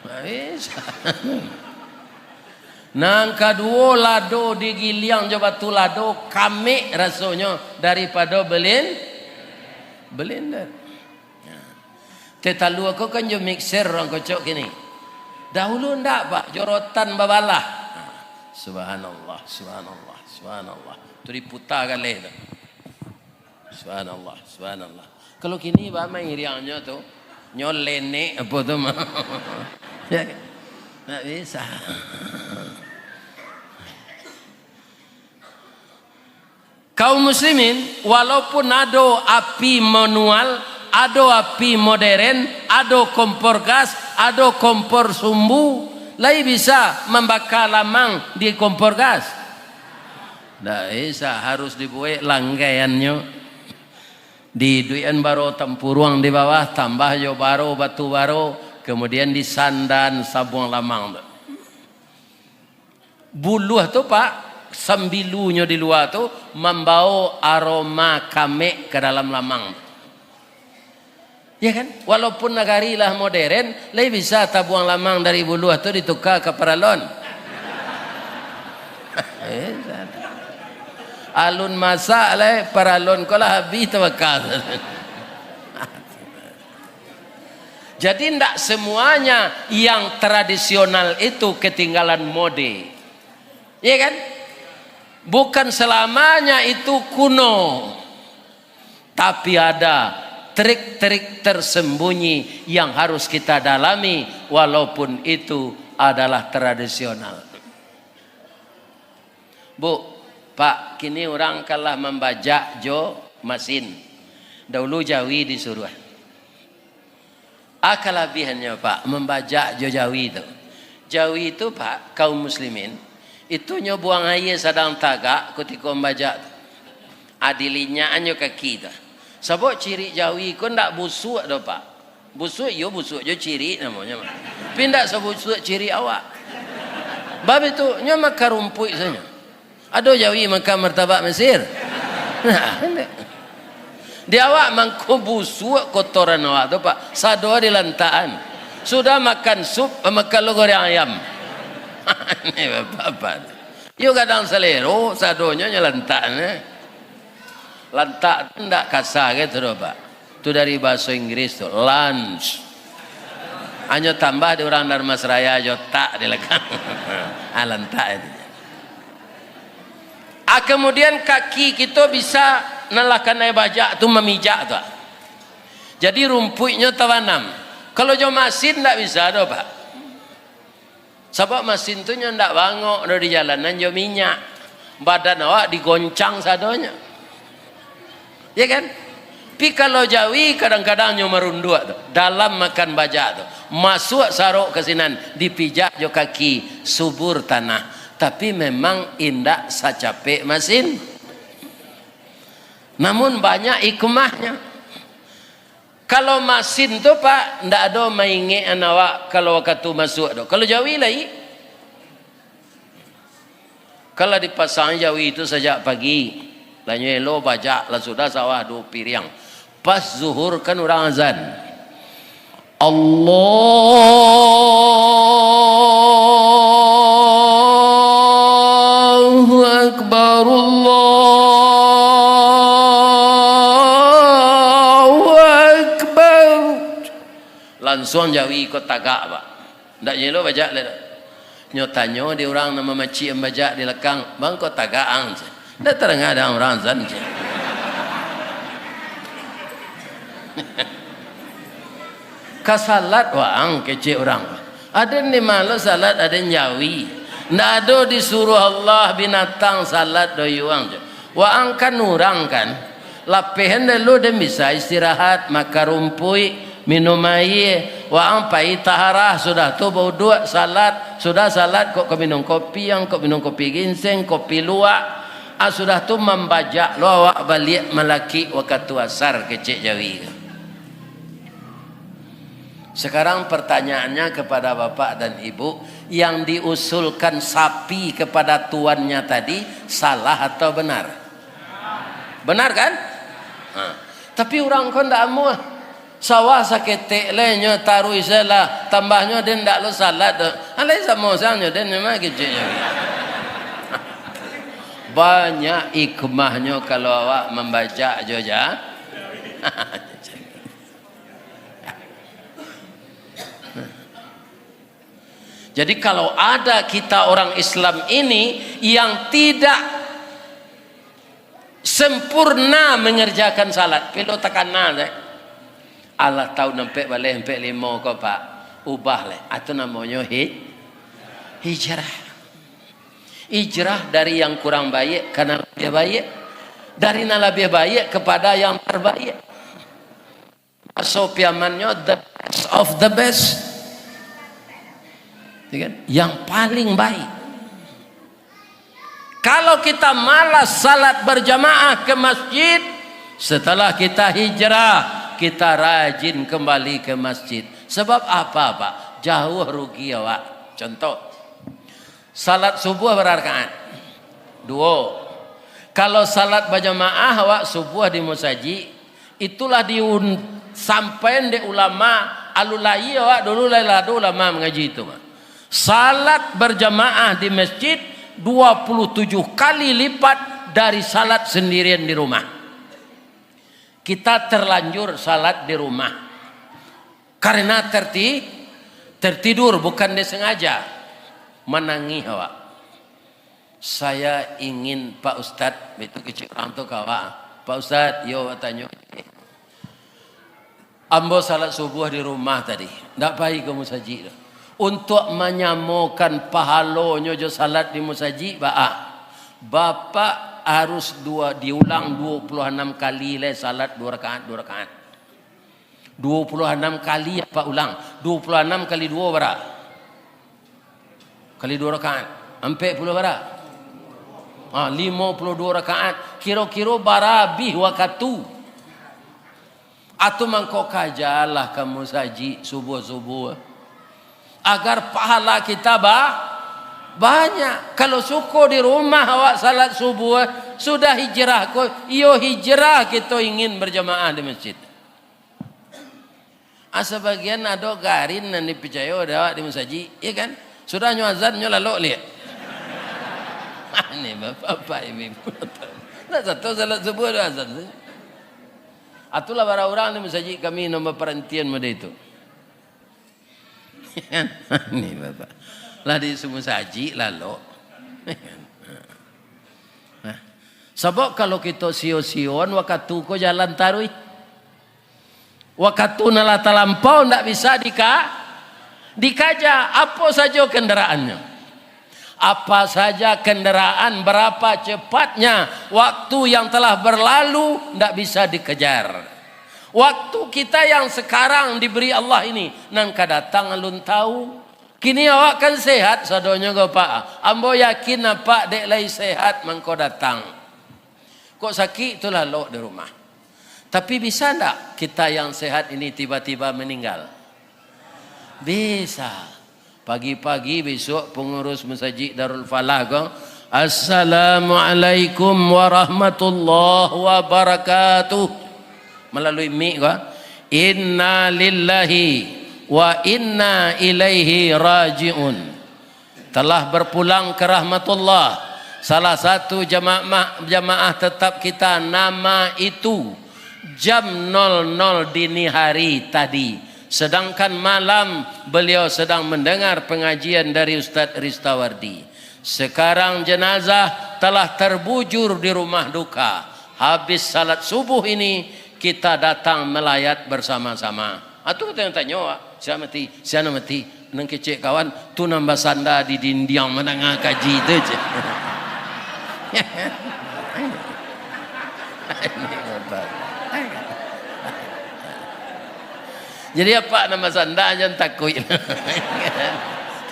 Habis. Nan kaduo, lado digiliang jo batu lado, kamek rasonyo daripado belin-, blender. Nah, teh talua ko kan jo mixer urang kocok kini. Dahulu ndak, Pak, jo rotan babalah. Nah, subhanallah, subhanallah, subhanallah. Tu diputa galeh tu. Subhanallah, subhanallah. Kalau kini, bah, mairiangnyo tu, nyo lenek apo tu mah. Ya kan? Ndak bisa. Kaum muslimin, walaupun ado api manual, ado api moderen, ado kompor gas, ado kompor sumbu, lai bisa mambaka lamang di kompor gas? Ndak bisa, harus dibuek langgaiannyo. Diiduikan baro tampuruang di bawah, tambah jo baro batu baro, kemudian disandan sabuang lamang tu. Buluah tu, Pak, sambilunyo di lua tu, mambawo aroma kamek ka dalam lamang tu. Ya kan? Walaupun nagari lah moderen, lai bisa tabuang lamang dari buluah tu dituka ka paralon. Eh, alun masak lai, paralon ko lah habih tabaka. Jadi, ndak semuanya yang tradisional itu ketinggalan mode. Iya kan? Bukan selamanya itu kuno. Tapi ada trik-trik tersembunyi yang harus kita dalami, walaupun itu adalah tradisional. Bu, Pak, kini urang kan lah mambajak jo masin. Dahulu jawi disuruah. A kalabiahannyo, Pak, mambajak jo jawi tu. Jawi tu, Pak, kaum muslimin, itu nyo buang aia sadang tagak kutiko mambajak tu. A, dilinyakan jo kaki tu. Sabab cirik jawi ko ndak busuak doh, Pak. Busuak, iyo, busuak jo cirik namonyo, Pak. Tapi ndak sabusuak cirik awak. Bab itu, nyo makan rumpuik sajo. Ado jawi makan martabak Mesir? Nah, indak. Di awak mangko busuak kotoran awak tu, Pak. Sado dilantakan. Sudah makan sup, makan lo goreng ayam. Ini bapak-bapak. Yo gadang salero, sadonyo nyo lantakan, eh. Lantak tu ndak kasa gitu doh, Pak. Tu dari bahaso Inggris tu, lunch. Hanyo tambah di urang Dharmasraya jo tak di lakang. Ah, lantak itu. Ah, kemudian kaki kito bisa nan lah kanai bajak tu mamijak tu. Jadi rumpuiknyo tabanam. Kalau jo masin ndak bisa doh, Pak. Sabab masin tu nyo ndak bangok doh di jalanan jo minyak. Badan awak digoncang sadonyo. Ya kan? Tapi kalau jawi kadang-kadang nyo marunduak tu, dalam makan bajak tu, masuak sarok ka sinan, dipijak jo kaki, subur tanah. Tapi memang indak sacapek masin. Namun banyak hikmahnyo. Kalau masin tu, Pak, ndak ado maingekan awak kalau wakatu masuak tu. Kalau jawi lai, kalau dipasang jawi tu sajak pagi, lah nyo elo bajak, lah sudah sawah duo piriang. Pas zuhur kan urang azan. Allahu Akbar, Allahu Akbar. Lansuang jawi ko tagak, Pak. Ndak nyo elo bajak lai doh. Nyo tanyo di urang nan mamacik bajak di lakang, "Bang, kok tagak ang?" Ndak tadanga dek ang urang azan, cek. Ka salat waang, kecek urang. Aden di ma lo salat, aden jawi. Ndak ado disuruah Allah binatang salat doh yuang, cek. Waang kan urang kan. Lapehan dulu den bisa istirahat, makan rumpuik, minum aia, waang pai taharah, sudah tu bauduak, salat, sudah salat kok ka minum kopi, ang kok minum kopi ginseng, kopi luwak, ah, sudah tu mambajak lo awak baliak malakik wakatu asar kecek jawi tu. Sekarang pertanyaannya kepada bapak dan ibu, yang diusulkan sapi kepada tuannya tadi salah atau benar? Benar kan? Ha. Tapi urang ko ndak amuah. Sawah saketek lai nyo taruih se lah, tambahnyo den ndak lo salat doh. Alai samo sanyo den memang keceknyo. Banyak hikmahnyo kalau awak mambajak jo ja. Jadi, kalau ada kita orang Islam ini yang tidak sempurna mengerjakan salat, pilo takana deh. Alah, tahun ampek baleh, ampek limo ko, Pak. Ubah leh. Atu namonyo hij-, hijrah. Hijrah dari yang kurang baik ka nan labiah baik. Dari nan labiah baik kepada yang terbaik. Bahaso Piamannyo, the best of the best. Ya kan? Yang paling baik. Kalau kita malas salat berjamaah ke masjid, setelah kita hijrah, kita rajin kembali ke masjid. Sebab apa, Pak? Jauh rugi awak. Contoh, salat subuh bara rakaat? Duo. Kalau salat bajamaah awak subuh di musajik, itulah diun-, sampaian dek ulama, alun lahia awak dulu lai lah ado ulama mangaji itu mah. Salat bajamaah di masjid dua puluh tujuh kali lipat dari salat sendirian di rumah. Kita terlanjur salat di rumah. Karena terti-, tertidur, bukan disengaja. Manangih awak. "Saya ingin, Pak Ustadz," itu kecek urang tu ka awak. "Pak Ustadz, yo," awak tanyo. "Ambo salat subuh di rumah tadi, ndak pai ka musajik tu. Untuak manyamokan pahalonyo jo salat di musajik, baa? Bapak harus dua, diulang dua puluh anam kali lai salat dua rakaat, dua rakaat." Duo puluah anam kali apak ulang. Duo puluah anam kali duo bara? Kali duo rakaat. Ampek puluah bara? Ha, limo puluah duo rakaat. Kiro-kiro bara abih wakatu? Atu mangko kajalah ka musajik subuah-subuah. Agar pahala kita ba-, banyak. Kalau suko di rumah awak salat subuah, sudah hijrah ko, iyo hijrah kito ingin berjamaah di masjid. Ah, sabagian ado garin nan dipicayo dek awak di musajik, iyo kan? Sudah nyo azan, nyo lalok liak. Aneh, bapak-bapak, ibu-ibu. Ndak sato salat subuah, ado azan sajo. Atulah bara urang di musajik kami nan baparantian mode itu. Aneh, bapak. Lah di musajik lalok. Nah, sabab kalau kito sio-sion, wakatu ko jalan taruih. Wakatu nan lah talampau ndak bisa dika-, dikaja, apo sajo kendaraannyo. Apa saja kendaraan, berapa cepatnya, waktu yang telah berlalu ndak bisa dikejar. Waktu kita yang sekarang diberi Allah ini, nan ka datang alun tahu. Kini awak kan sehat sadonyo ko, Pak. Ambo yakin apak dek lai sehat mangko datang. Kok sakik tu lalok di rumah. Tapi bisa ndak kita yang sehat ini tiba-tiba meninggal? Bisa. Pagi-pagi besok pengurus Masjid Darul Falah ko, "Assalamualaikum warahmatullahi wabarakatuh." Melalui mik ko, "Inna lillahi wa inna ilaihi raji'un." Telah berpulang ke rahmatullah salah satu jamaah, jamaah tetap kita, nama itu, jam nol nol dini hari tadi. Sedangkan malam beliau sedang mendengar pengajian dari Ustaz Ristawardi. Sekarang jenazah telah terbujur di rumah duka. Habis salat subuh ini, kita datang melayat bersama-sama. Ah, tu tanyo-tanyo, "Sia mati? Sia nan mati?" Nan kecek kawan, "Tu nan basanda di dindiang mandanga kaji tu," cek. Jadi, apak nan basanda jan takuik.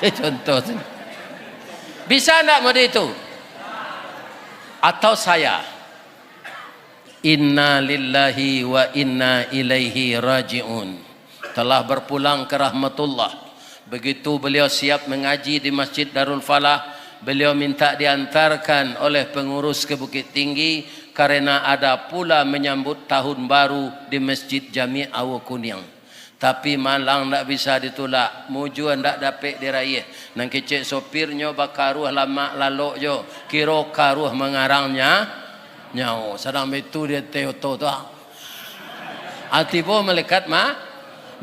Itu contoh tu. Bisa ndak mode itu? Atau saya? Inna lillahi wa inna ilaihi raji'un. Telah berpulang ke rahmatullah. Begitu beliau siap mengaji di Masjid Darul Falah, beliau minta diantarkan oleh pengurus ke Bukittinggi, karena ada pula menyambut tahun baru di Masjid Jami Awo Kuniang. Tapi malang ndak bisa ditulak, mujua ndak dapek diraiah. Nan kecek sopirnyo bakaruah lamak lalok jo, kiro karuah mangarang nya-, nyawo. Sadang baitu di ateh oto tu, ah. Ah, tibo malaikat ma-,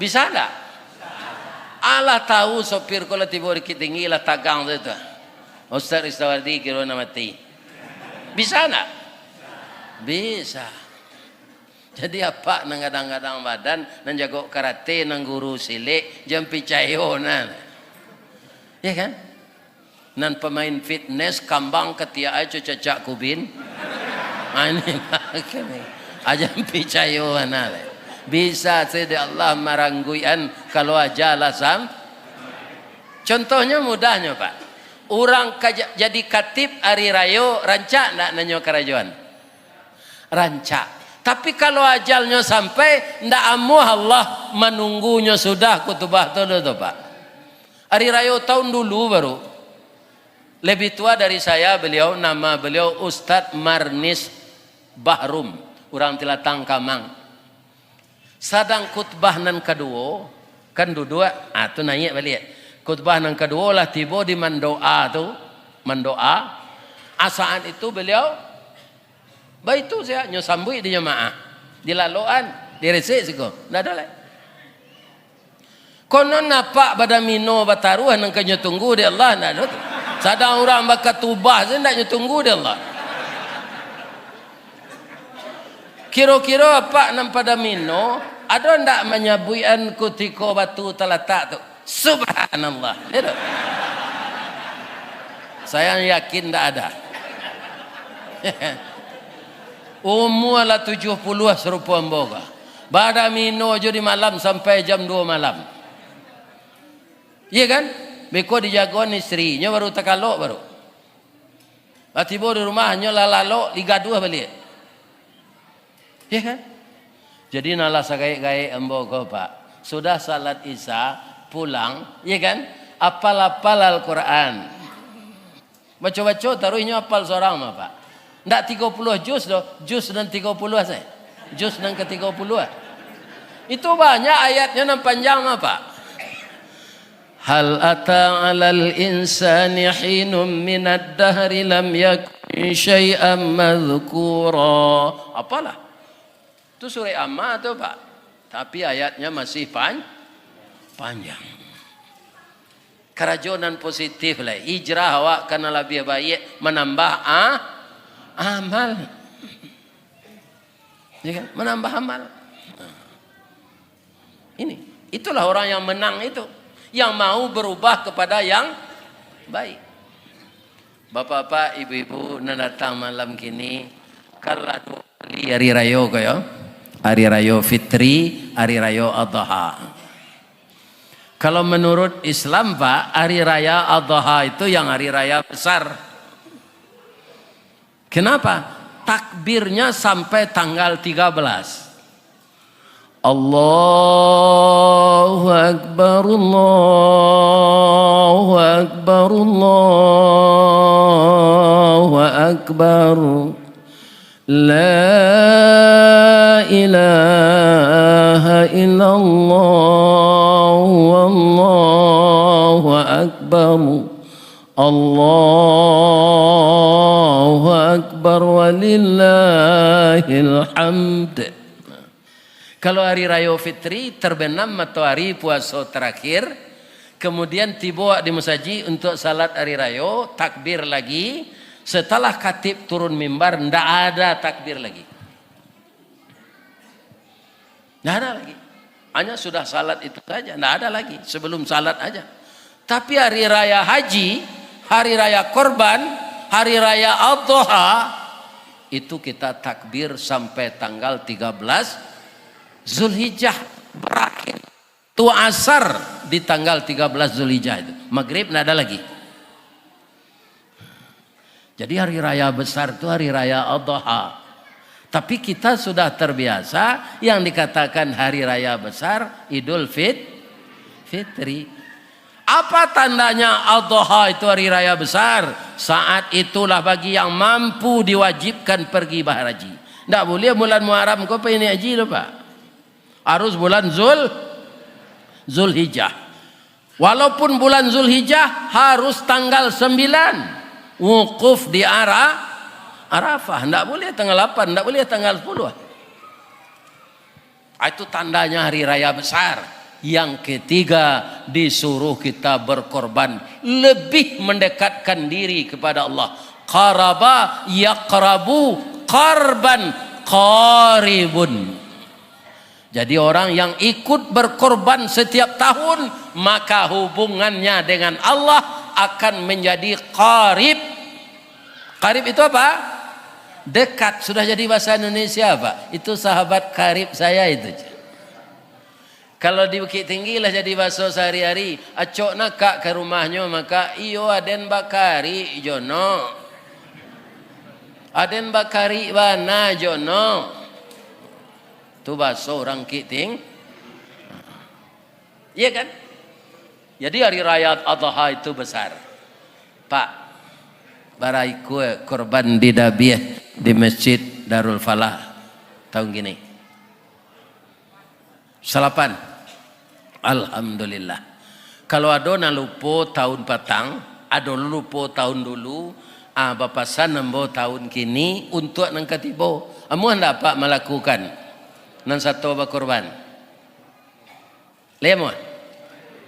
bisa ndak? Alah tahu sopir ko lah tibo Bukittinggi, lah tagang tu, tu. Ustaz Ristawardi kiro nan mati. Bisa ndak? Bisa. Jadi, apak nan gadang-gadang badan, nan jago karate, nan guru silek, jan picayo nah. Ya kan? Nan pamain fitness, kambang katiak ai, cacak kubin. Ah, ini, ah, jan picayo nah. Bisa sajo Allah marangguian kalau aja lah sam-, contohnyo mudahnyo, Pak. Urang ka ja-, jadi katib ari rayo, rancak ndak nan nyo karajoan? Rancak. Tapi kalau ajalnyo sampai, ndak amuah Allah manunggunyo sudah khutbah tu, tu, tu, Pak. Ari rayo tahun dulu baru. Lebih tua dari saya beliau, nama beliau Ustadz Marnis Bahrum, urang Tilatang Kamang. Sadang khutbah nan kaduo, kan duduak, ah, tu naiak baliak. Khutbah nan kaduo lah tibo di mandoa tu, mandoa. Ah, saat itu beliau baitu sajo, nyo sambuik di jamaah. Dilalokan, diresek siko, ndak ado lai. Konon apak badamino bataruah nan ka nyo tunggu dek Allah, ndak ado tu. Sadang urang bakatubah sajo ndak nyo tunggu dek Allah. Kiro-kiro apak nan padamino, ado ndak manyabuikan kutiko batu talatak tu? Subhanallah. Iyo tu. Saya yakin ndak ada. Umua lah tujuah puluah sarupo ambo ko. Badomino jo di malam sampai jam duo malam. Iyo kan? Beko dijagoan istrinyo baru takalok baru. Lah tibo di rumah, nyo lah lalok, digaduah baliak. Iyo kan? Jadi, nah lah sagaek-gaek ambo ko, Pak. Sudah salat Isya, pulang, iyo kan? Apal-apal Al-Quran. Baco-baco, taruih nyo apal sorang mah, Pak. Ndak tigo puluah juz doh, juz nan tigo puluah sajo. Juz nan ka tigo puluah. Itu banyak ayatnyo nan panjang mah, Pak. Hal ata alal insani hinum minad dahri lam yakun syai'am madzkura. Apalah? Tu surek Amma tu, Pak. Tapi ayatnya masih pan-, panjang. Karajo nan positif lah. Hijrah awak kana labiah baiak, manambah a-, amal. Ya kan? Manambah amal. Ini, itulah orang yang menang itu, yang mau berubah kepada yang baik. Bapak-bapak, ibu-ibu, nan datang malam kini, kan lah duo kali hari rayo ko yo. Hari rayo Fitri, hari rayo Adha. Kalau menurut Islam, Pak, hari raya Adha itu yang hari raya besar. Kenapa? Takbirnya sampai tanggal tiga belas. Allahu Akbar, Allahu Akbar, Allahu Akbar. La ilaha illallah, wallahu akbar. Allahu Akbar walillahil hamd. Kalau hari rayo Fitri, terbenam matoari puaso terakhir, kemudian tibo di masajik untuk salat hari rayo, takbir lagi, setelah khatib turun mimbar, ndak ada takbir lagi. Ndak ada lagi. Hanya sudah salat itu saja, ndak ada lagi. Sebelum salat aja. Tapi hari raya haji, hari raya korban, hari raya Adha, itu kita takbir sampai tanggal tiga belas Zulhijjah berakhir. Tu asar di tanggal tiga belas Zulhijjah itu. Maghrib ndak ada lagi. Jadi hari raya besar tu hari raya Adha. Tapi kita sudah terbiasa yang dikatakan hari raya besar Idul Fit-, Fitri. Apa tandanya Adha itu hari raya besar? Saat itulah bagi yang mampu diwajibkan pergi baharaji. Ndak buliah bulan Muharram ko pai naiak haji tu, Pak. Harus bulan Zul-, Zulhijjah. Walaupun bulan Zulhijjah, harus tanggal sembilan wukuf di Ara-, Arafah. Ndak buliah tanggal lapan, ndak buliah tanggal sepuluh. Ah, itu tandanya hari raya besar. Yang ketiga, disuruh kita berkorban, lebih mendekatkan diri kepada Allah. Qaraba yaqrabu qarban qaribun. Jadi, orang yang ikut berkorban setiap tahun, maka hubungannya dengan Allah akan menjadi qarib. Qarib itu apa? Dekat. Sudah jadi bahasa Indonesia, Pak. Itu sahabat karib saya itu. Kalau di Bukittinggi lah jadi bahaso sahari-hari, acok nak ka rumahnyo, maka, "Iyo, aden bakarik jo no. Aden bakarik bana jo no." Tu bahaso urang Kiting. Iya kan? Jadi hari raya Adha itu besar. Pak, bara ikua korban didabiah di Masjid Darul Falah tahun kini? Salapan. Alhamdulillah. Kalau ado nan lupo tahun patang, ado lupo tahun dulu, ah, bapasan ambo tahun kini untuak nan ka tibo. Amuah ndak Apak malakukan nan sato bakorban? Lai amuah?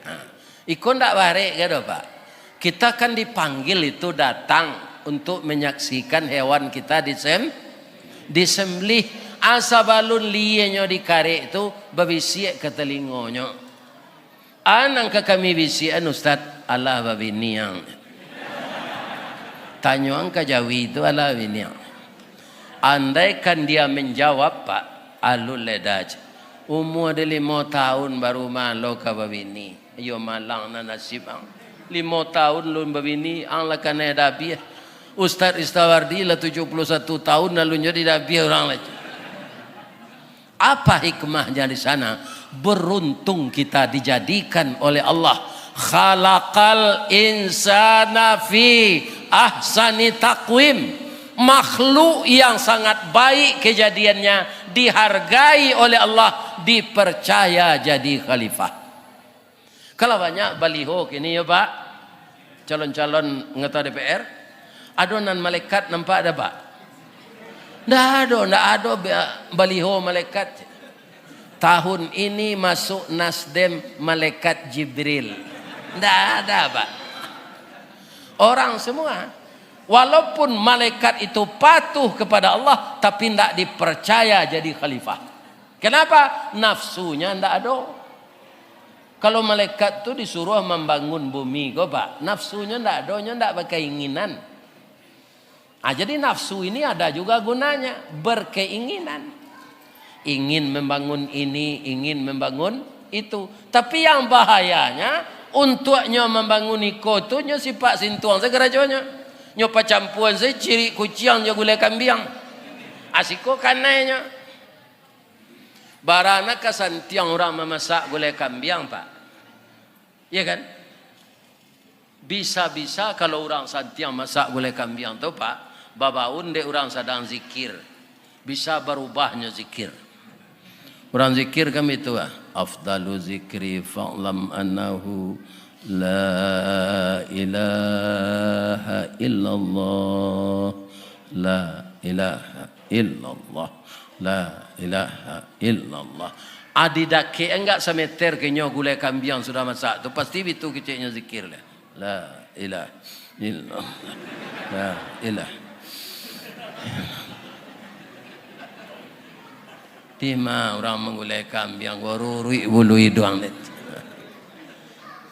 Nah, iko ndak barek ka doh, Pak? Kita kan dipanggil itu datang untuk menyaksikan hewan kita disem-, disembelih. Asa balun lienyo dikarek tu, babisiak ka talingonyo. "A nan ka kami bisiakan, Ustaz?" "Alah babiniang." Tanyoan ka jawi tu, "Alah babiniang." Andaikan dia menjawab, Pak, alun lai dah. Umua di limo taun baru malo ka babini. Iyo malang nan nasib ang. Limo taun lun babini, ang lah kanai dabiah. Ustaz Ristawardi lah tujuh puluh satu taun, lalu nyo didabiah urang lah. Apa hikmahnya di sana? Beruntung kita dijadikan oleh Allah. Khalaqal insana fi ahsani taqwim. Makhluk yang sangat baik kejadiannya, dihargai oleh Allah, dipercaya jadi khalifah. Kalau banyak baliho kini yo, Pak, calon-calon anggota D P R, ado nan malaikat nampak dak, Pak? Ndak ado, ndak ado ba-, baliho malaikat. Tahun ini masuk Nasdem malaikat Jibril. Ndak ada, Pak. Orang semua, walaupun malaikat itu patuh kepada Allah, tapi ndak dipercaya jadi khalifah. Kenapa? Nafsunya ndak ado. Kalau malaikat tu disuruh mambangun bumi ko, Pak, nafsunyo ndak ado, nyo ndak bakainginan. Ah, jadi nafsu ini ada juga gunanya, berkeinginan. Ingin membangun ini, ingin membangun itu. Tapi yang bahayanya, untuak nyo mambangun iko tu, nyo sipak sintuang se karajonyo. Nyo pacampuan se cirik kuciang jo gulai kambiang. Asiko kanainyo. Bara nan ka santiang urang mamasak gulai kambiang, Pak. Iya kan? Bisa-bisa kalau urang santiang masak gulai kambiang tu, Pak, babaun dek urang sadang zikir. Bisa barubahnyo zikir. Urang zikir kan itu, ah. Afdalu zikri fa'lam annahu la ilaha illallah. La ilaha illallah. La ilaha illallah. Adi dakek enggak sameter ke nyo gulai kambiang sudah masak tu, pasti bitu keceknyo zikir lah. La ilaha illallah. La ilaha. Tima urang manggulai kambiang, gua ruruik bulu iduang deh.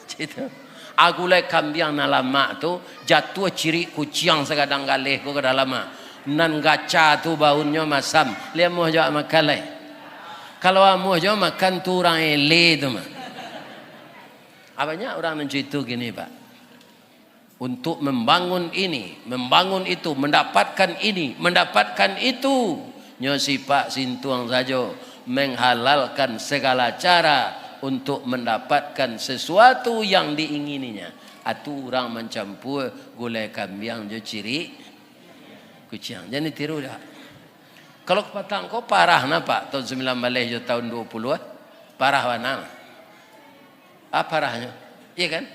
Cito. Agulai kambiang nan lamak tu, jatuah cirik kuciang sagadang galeh ko ka dalam, ah. Nan gaca tu baunnyo masam, lai amuah jo makan lai. Kalau amuah jo makan tu urang ele tu mah. Ah, banyak urang nan cito kini, Pak. Untuk membangun ini, membangun itu, mendapatkan ini, mendapatkan itu. Nyo sipak sintuang sajo, menghalalkan segala cara untuk mendapatkan sesuatu yang diingininya. Atu urang mancampua gulai kambiang jo cirik kuciang. Jan ditiru dah. Kalau kapatang ko parah nah, Pak, tahun sambilan baleh jo tahun duo puluah, ah. Parah bana. Ah, parahnyo. Iya kan?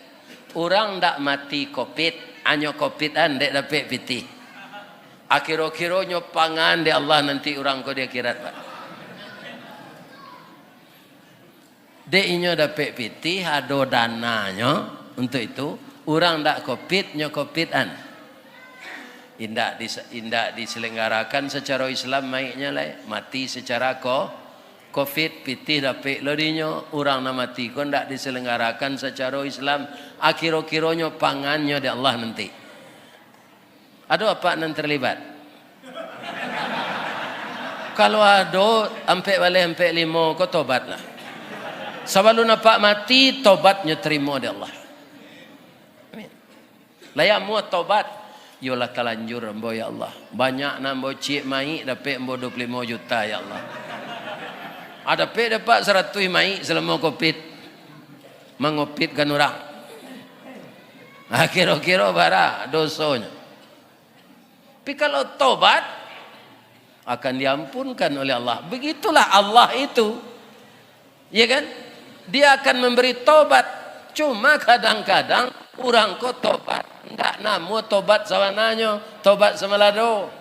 Urang ndak mati covid, anyo covid an dek dapek pitih. Akiro-kironyo pangan dek Allah nanti urang ko di akhirat, Pak. Dek inyo dapek pitih, ado dananyo untuk itu, urang ndak covid, nyo covid an. Indak dis-, indak diselenggarakan secara Islam maiknyo lai, mati secara ko-, covid, pitih dapek lo dinyo, urang nan mati ko ndak diselenggarakan secara Islam, akiro-kironyo pangannyo dek Allah nanti. Ado apak nan terlibat? Kalau ado, ampek baleh ampek limo ko tobatlah. Sabalun apak mati, tobatnyo terimo dek Allah. Amin. Lai amuah tobat. Yolah, talanjur ambo, ya Allah. Banyak nan ambo ciek maik, dapek ambo duo puluah limo juta, ya Allah. Ah, dapek dek apak saratuih maik salamo covid. Mangopitkan urang. Ah, kiro-kiro bara dosonyo. Tapi kalau tobat, akan diampunkan oleh Allah. Begitulah Allah itu. Ya kan? Dia akan memberi tobat. Cuma kadang-kadang urang ko tobat, ndak namuah tobat sabananyo, tobat samalado.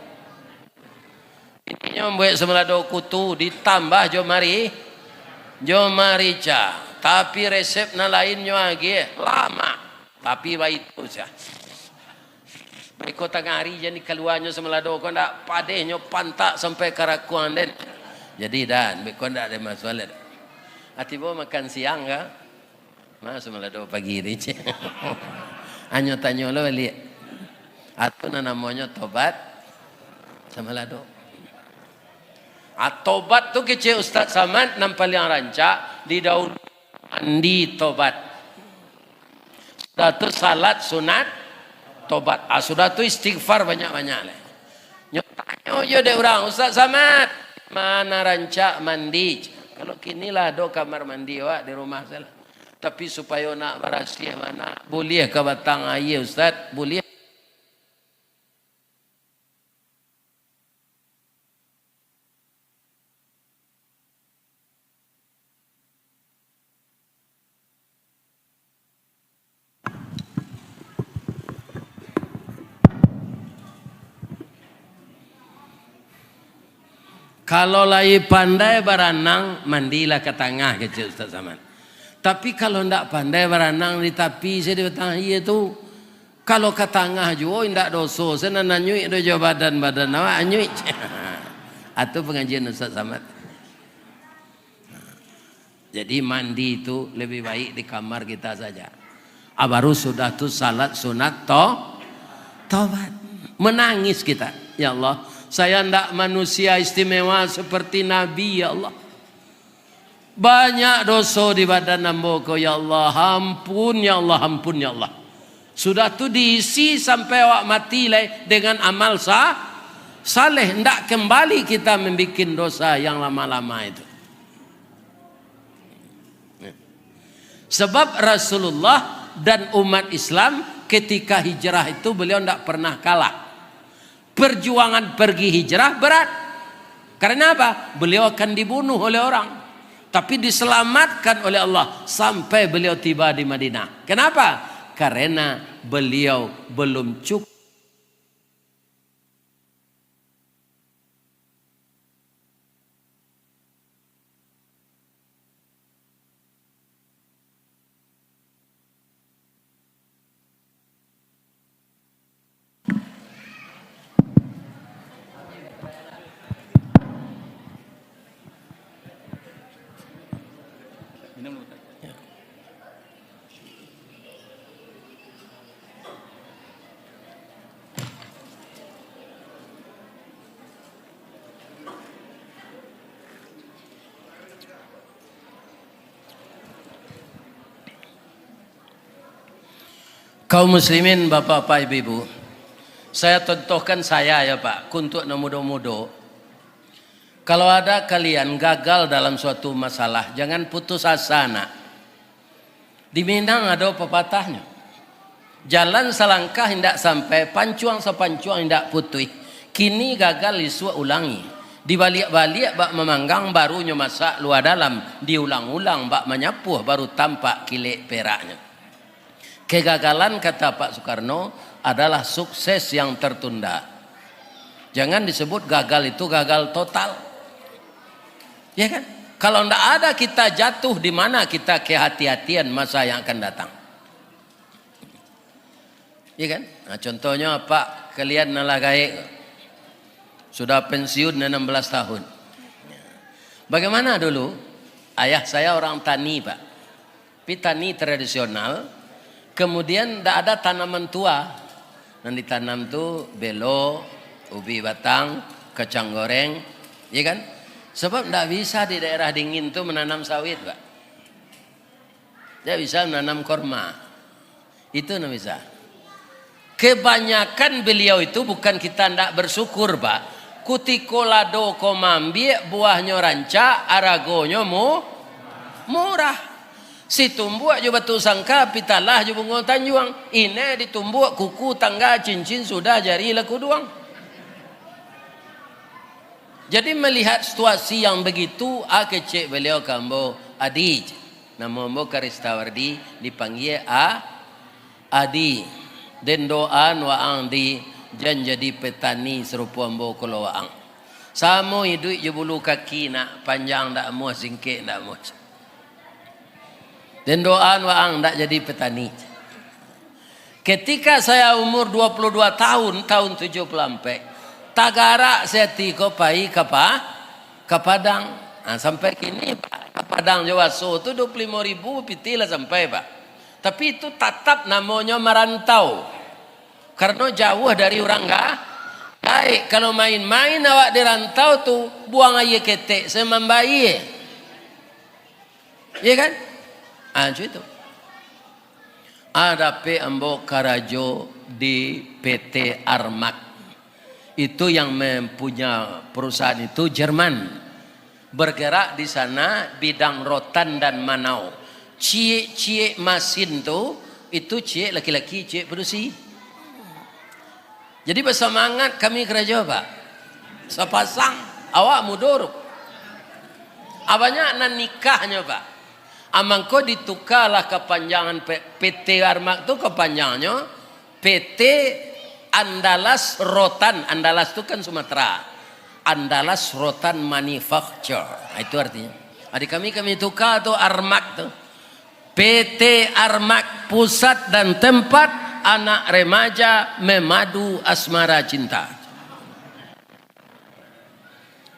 Inyo mambuek samalado kutu, ditambah jo mari-, jo marica. Tapi resep nan lain nyo agiah, lamak. Tapi baitu sajo. Beko tangah ari jan dikaluanyo samalado ko ndak, padehnyo pantak sampai karakuang den. Jadi dan, beko ndak ado masalah. Ah, tibo makan siang ka? Ma samalado pagi tadi. Anyo tanyo lo baliak. Atu nan namonyo tobat samalado. Ah, tobat tu kecek Ustaz Samad, nan paliang rancak, didahului mandi tobat. Sudah tu salat sunat tobat. Ah, sudah tu istighfar banyak-banyak lai. Nyo tanyo jo dek urang, "Ustaz Samad, ma nan rancak mandi?" Kalau kini lah ado kamar mandi awak di rumah salah. Tapi supayo nak barasiah bana, buliah ka batang aia, Ustaz? Buliah. Kalau lai pandai baranang, mandilah ka tangah, kecek Ustaz Samad. Tapi kalau ndak pandai baranang di tapi sajo di batang aia tu, kalau ka tangah juo indak doso, se nan anyuik do jo badan-badan awak anyuik. Atu pangajian Ustaz Samad. Jadi mandi tu lebih baik di kamar kita saja. Ah, baru sudah tu salat sunat to-, tobat. Menangis kita, "Ya Allah, saya ndak manusia istimewa seperti Nabi, ya Allah. Banyak doso di badan ambo ko, ya Allah. Ampun, ya Allah, ampun, ya Allah." Sudah tu diisi sampai awak mati lai dengan amal sa-, saleh. Ndak kembali kita membikin dosa yang lama-lama itu. Sebab Rasulullah dan umat Islam ketika hijrah itu beliau ndak pernah kalah. Perjuangan pergi hijrah berat. Karena apa? Beliau akan dibunuh oleh orang. Tapi diselamatkan oleh Allah sampai beliau tiba di Madinah. Kenapa? Karena beliau belum cukup. Kaum muslimin, bapak-bapak, ibu-ibu, saya contohkan saya ya, Pak, untuk nan mudo-mudo. Kalau ada kalian gagal dalam suatu masalah, jangan putus asa, nak. Di Minang ado pepatahnyo, "Jalan salangkah indak sampai, pancuang sapancuang indak putuih. Kini gagal, isuak ulangi. Dibaliak-baliak bak mamanggang, baru nyo masak lua dalam. Diulang-ulang bak manyapuah, baru tampak kilek peraknyo." Kegagalan, kata Pak Soekarno, adalah sukses yang tertunda. Jangan disebut gagal itu gagal total. Ya kan? Kalau ndak ada kita jatuh, di mana kita kehati-hatian masa yang akan datang? Ya kan? Nah, contohnyo, Pak, kalian nan lah gaek, sudah pensiun enam belas tahun. Bagaimana dulu? Ayah saya orang tani, Pak. Tapi tani tradisional, kemudian ndak ada tanaman tua. Nan ditanam tu belo, ubi batang, kacang goreng, ya kan? Sebab ndak bisa di daerah dingin tu menanam sawit, Pak. Ndak bisa menanam korma. Itu ndak bisa. Kebanyakan beliau itu bukan kita ndak bersyukur, Pak. Kutiko lado ko maambiak, buahnyo rancak, aragonyo mu-, murah. Situmbuak jo batu sangka, pitalah jo bungo tanjuang. Inai ditumbuak, kuku, tangga, cincin, sudah jari lah kuduang. Jadi, melihat situasi yang begitu, a kecek beliau ka ambo, "Adi," namo ambo Karistawardi, dipanggia a-, Adi, den doaan waang di, jan jadi petani sarupo ambo ko lo waang. Samo iduik jo bulu kaki, nak, panjang ndak amuah, singkek ndak amuah. Den doaan waang ndak jadi petani. Ketika saya umur dua puluh dua tahun, tahun tujuh puluh ampek, tagarak saya tiko pai ka Pa-, ka Padang. Nah, sampai kini, Pak, ka Padang jo Waso tu dua puluh limo ribu pitih lah sampai, Pak. Tapi itu tatap namonyo marantau. Karano jauah dari urang ga-, Baik, kalau main-main awak di rantau tu, buang aia ketek, se mambayie. Iya kan? Ah, macam itu. Ah, dapek ambo karajo di P T Armak. Itu yang mempunyai perusahaan itu Jerman. Bergerak di sana bidang rotan dan manau. Ciek-ciek masin tu, itu ciek laki-laki, ciek padusi. Jadi basamangat kami karajo, Pak. Sapasang, awak mudo tu. Ah, banyak nan nikahnyo, Pak. Ah, mangko ditukalah kapanjangan P-, P T Armak tu kapanjangnyo P T Andalas Rotan. Andalas tu kan Sumatera. Andalas Rotan Manufacture. Nah, itu artinya. Jadi kami, kami tukar tu Armak tu. P T Armak, pusat dan tempat anak remaja memadu asmara cinta.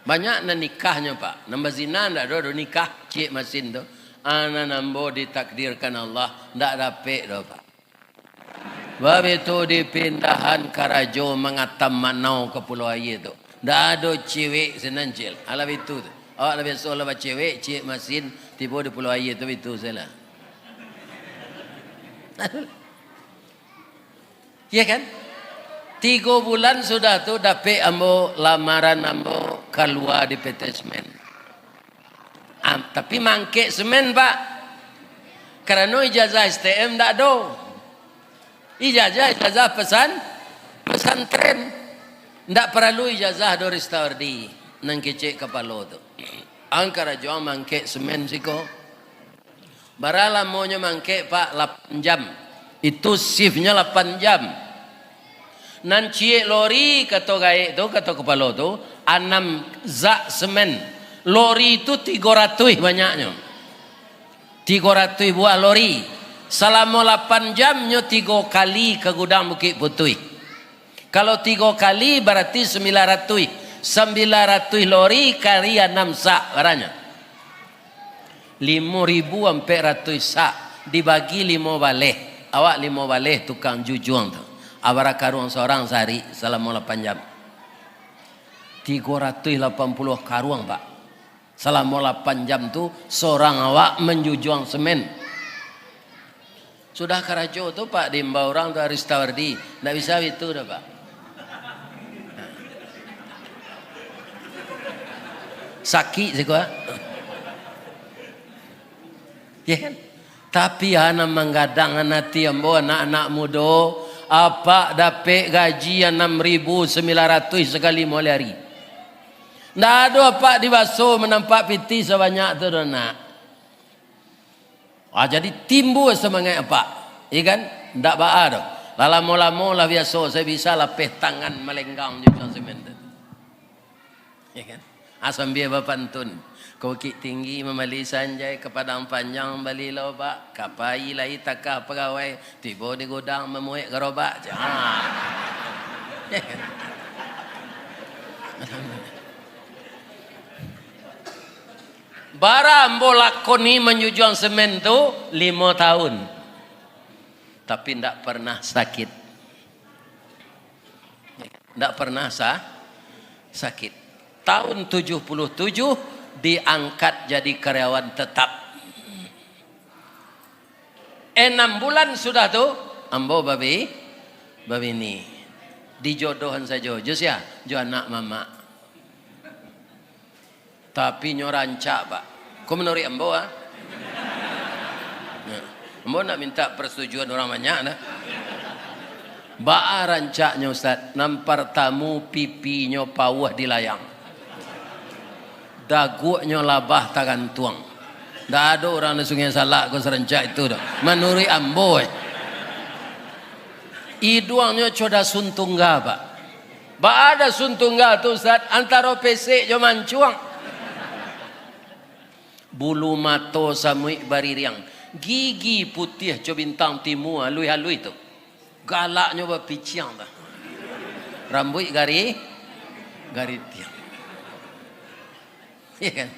Banyak nan nikahnyo, Pak. Nan bazina ndak ado, ado nikah, ciek masin tu. Ah, nan ambo ditakdirkan Allah, ndak dapek doh, Pak. Bab itu dipindahan karajo mangatam manau ka Pulau Aia tu. Ndak ado cewek sinan, Cil. Alah bitu tu. Awak lah biaso lah bacewek, ciek masin, tibo di Pulau Aia tu bitu sajolah. Iya kan? Tigo bulan sudah tu dapek ambo lamaran ambo kalua di P T Semen. Am, tapi mangkek semen, Pak. Karano ijazah S T M ndak ado. Ijazah, ijazah pesan, pesantren. Ndak paralu ijazah do Ristawardi, nan kecek kapalo tu. Ang karajo ang mangkek semen siko. Bara lamonyo mangkek, Pak? Lapan jam. Itu shiftnyo lapan jam. Nan ciek lori, kato gaek tu, kato kapalo tu, anam zak semen. Lori tu tigo ratuih banyaknyo. Tigo ratuih buah lori. Salamo lapan jam nyo tigo kali ka gudang Bukik Putuih. Kalau tigo kali, barati sambilan ratuih. Sambilan ratuih lori kali anam sak baranya. Limo ribu ampek ratuih sak dibagi limo baleh. Awak limo baleh tukang jujuang tu. Abara karuang sorang sahari salamo lapan jam? Tigo ratuih lapan puluah karuang, Pak. Salamo lapan jam tu, sorang awak manjujuang semen. Sudah karajo tu, Pak, diimbau urang tu Ristawardi. Ndak bisa bitu doh, Pak. Sakik siko, ah. Ya kan? Tapi, ah, nan manggadang ati ambo, anak-anak mudo, apak dapek gaji anam ribu sambilan ratuih sakali moleh ari. Ndak ado apak dibaso manampak pitih sabanyak tu doh, nak. Ah, jadi timbua samangaik apak, iya kan? Ndak baa doh. Lah lamo-lamo lah biaso, saya bisa lapeh tangan malenggang jo pisang semen tu. Iya kan? Ah, sambia bapantun. Ka Bukik Tinggi mambali sanjai, ka Padang Panjang mambali lobak, ka pai lai takah pagawai, tibo di gudang mamuek garobak. Ha. Iya kan? Bara ambo lakoni manjujuang semen tu? Limo tahun. Tapi ndak pernah sakit. Ndak pernah sa-, sakit. Tahun tujuh puluh tujuh diangkat jadi karyawan tetap. Enam bulan sudah tu, ambo babi-, babini. Dijodohan sajo. Jo sia? Jo anak mamak. Tapi nyo rancak, Pak. Ko manuruik ambo, ah. Nah, ambo ndak minta persetujuan urang banyak, nah. Baa rancaknyo, Ustaz? Nan partamu, pipinyo pauah di layang. Daguaknyo labah tagantuang. Ndak ado urang di Sungai Salak ko sarancak itu doh. Manuruik ambo, eh. Iduangnyo co dasun tungga, Pak. Baa dasun tungga tu, Ustaz? Antaro pesek jo mancuang. Bulu mato samuik baririang. Gigi putiah co bintang timua, aluih-aluih tu. Galaknyo bapiciang tu. Rambuik gari-, garitiang. Iya kan?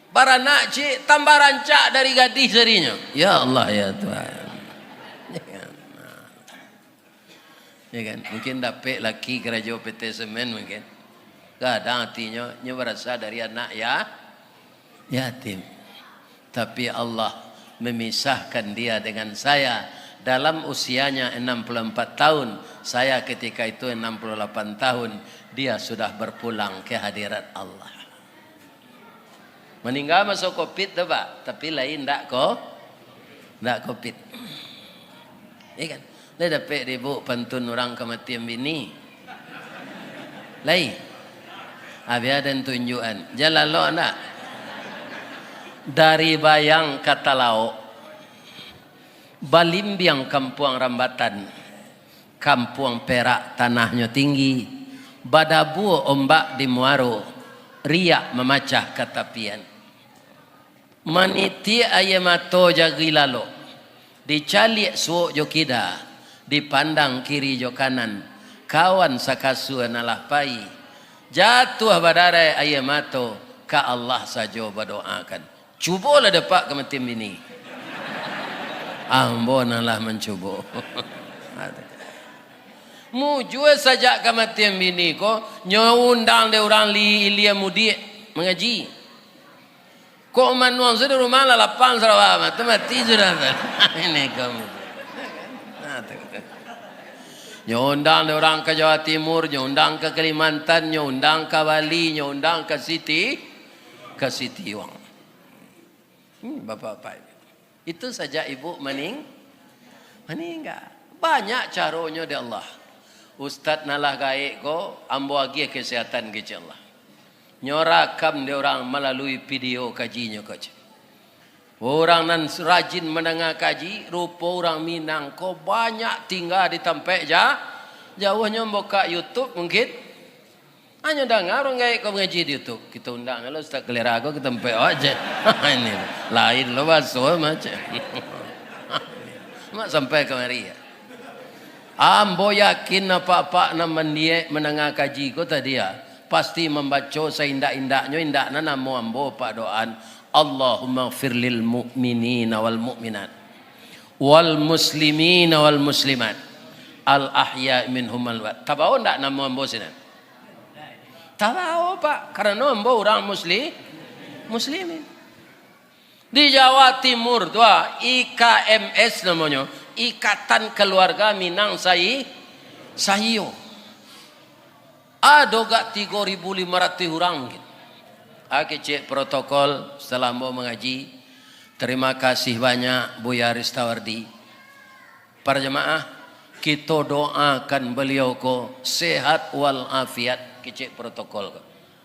Baranak ciek, tambah rancak dari gadih sadinyo. Ya Allah, ya Tuhan. Iya kan? Ya kan? Mungkin dapek laki karajo P T Semen mungkin. Gadang atinyo, nyo barasa dari anak ya, yatim. Tapi Allah memisahkan dia dengan saya. Dalam usianya enam puluh empat tahun, saya ketika itu enam puluh delapan tahun, dia sudah berpulang ke hadirat Allah. Maningga maso covid tu, Pak, tapi lain ndak ko, ndak covid. Iya kan? Lai dapek di ibu pantun urang kamatian bini? Lai. Abih ada tunjukan. Jan lalok ndak? Dari Bayang ka Talaok, balimbiang kampuang Rambatan, kampuang Perak tanahnyo tinggi, badabua ombak di muaro, riak mamacah ka tapian. Manitiak aia mato jari lalok, dicaliak suok jo kida, dipandang kiri jo kanan, kawan sakasua nan lah pai. Jatuah badarai aia mato, ka Allah sajo badoakan. Cubolah dapek kamatian bini. Ambo nan lah mancubo. Mujua sajak kamatian bini ko, nyo undang dek urang li ilia mudiak mangaji. Kok manuang sudah rumah lah lapang sarawa mah, tu mati sudah tu. Ini kamu. Nah, tu. Nyo undang dek urang ka Jawa Timur, nyo undang ka Kalimantan, nyo undang ka Bali, nyo undang ka Siti, ka Sitiuang. Hmm, bapak-bapak. Itu sajak ibu maning-, maningga. Banyak caronyo dek Allah. Ustaz nan lah gaek ko, ambo agiah kesehatan kecek Allah. Nyo rakam dek urang malalui video kajinyo ko, cek. Urang nan rajin mandanga kaji, rupo urang Minang ko banyak tingga di tampek ja-, jauahnyo, mbokak YouTube mungkin. Hanyo danga urang gaek ko mangaji di YouTube. Kito undang lo Ustaz Kalera ko ka tampek awak, cek. Ini lain lo baso mah, cek. Mak sampai kamari ya. Ambo yakin apak-apak nan mandiak mandanga kaji ko tadi ya, pasti mambaco saindak-indaknyo, indakna namo ambo Pak Doan, "Allahumma gfir lil mu'minina wal mu'minat, wal muslimina wal muslimat, al ahya minhum wal amwat." Tabao ndak namo ambo sinan? Tabao, Pak, karano ambo urang musli-, muslimin. Di Jawa Timur tu, ah, I K M S namonyo, Ikatan Keluarga Minang Sai-, Saiyo. Ado gak tigo ribu lima ratuih urang, gitu. Ah, kecek protokol setelah ambo mangaji. Terima kasih banyak, Buya Ristawardi. Para jamaah, kito doakan baliau ko sehat wal afiat, kecek protokol ko.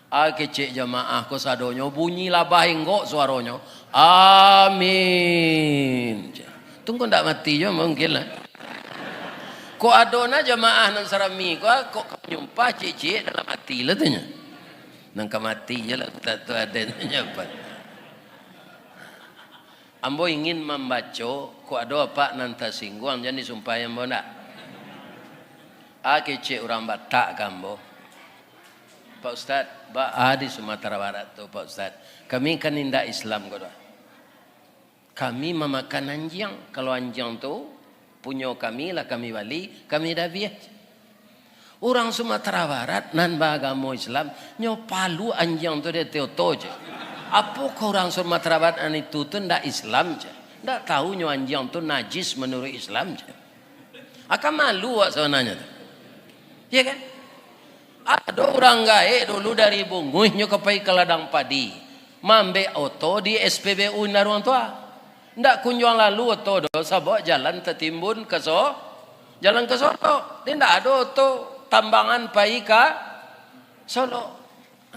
Ah, kecek jamaah ko sadonyo bunyi labah inggok suaronyo. Amin. Tunggu ndak mati jo mungkin lah. Kok ado na jamaah nan sarami ko, kok ka manyumpah ciek-ciek dalam ati lah tu nyo. Nan ka mati je lah, tak tu ado nyo apa. Ambo ingin mambaco, kok ado apak nan tasingguang, jan disumpahi ambo ndak? Ah, kecek urang Batak ka ambo. Pak Ustaz, baa di Sumatera Barat tu, Pak Ustaz? Kami kan indak Islam ko doh. Kami mamakan anjiang. Kalau anjiang tu punyo kami, lah kami bali, kami dabiah. Urang Sumatera Barat nan baagamo Islam, nyo palu anjiang tu di ateh oto je. Apokoh urang Sumatera Barat nan itu tu ndak Islam je? Ndak tahu nyo anjiang tu najis manuruik Islam je? Akan malu awak sabananyo tu. Iya kan? Ado urang gaek dulu dari Bunguih nyo ka pai ka ladang padi, maambek oto di S P B U Indaruang tu. Ndak kunjuang lalu oto doh, sabab jalan tatimbun ka So-, jalan ka Solok. Jadi ndak ado oto tambangan pai ka Solok.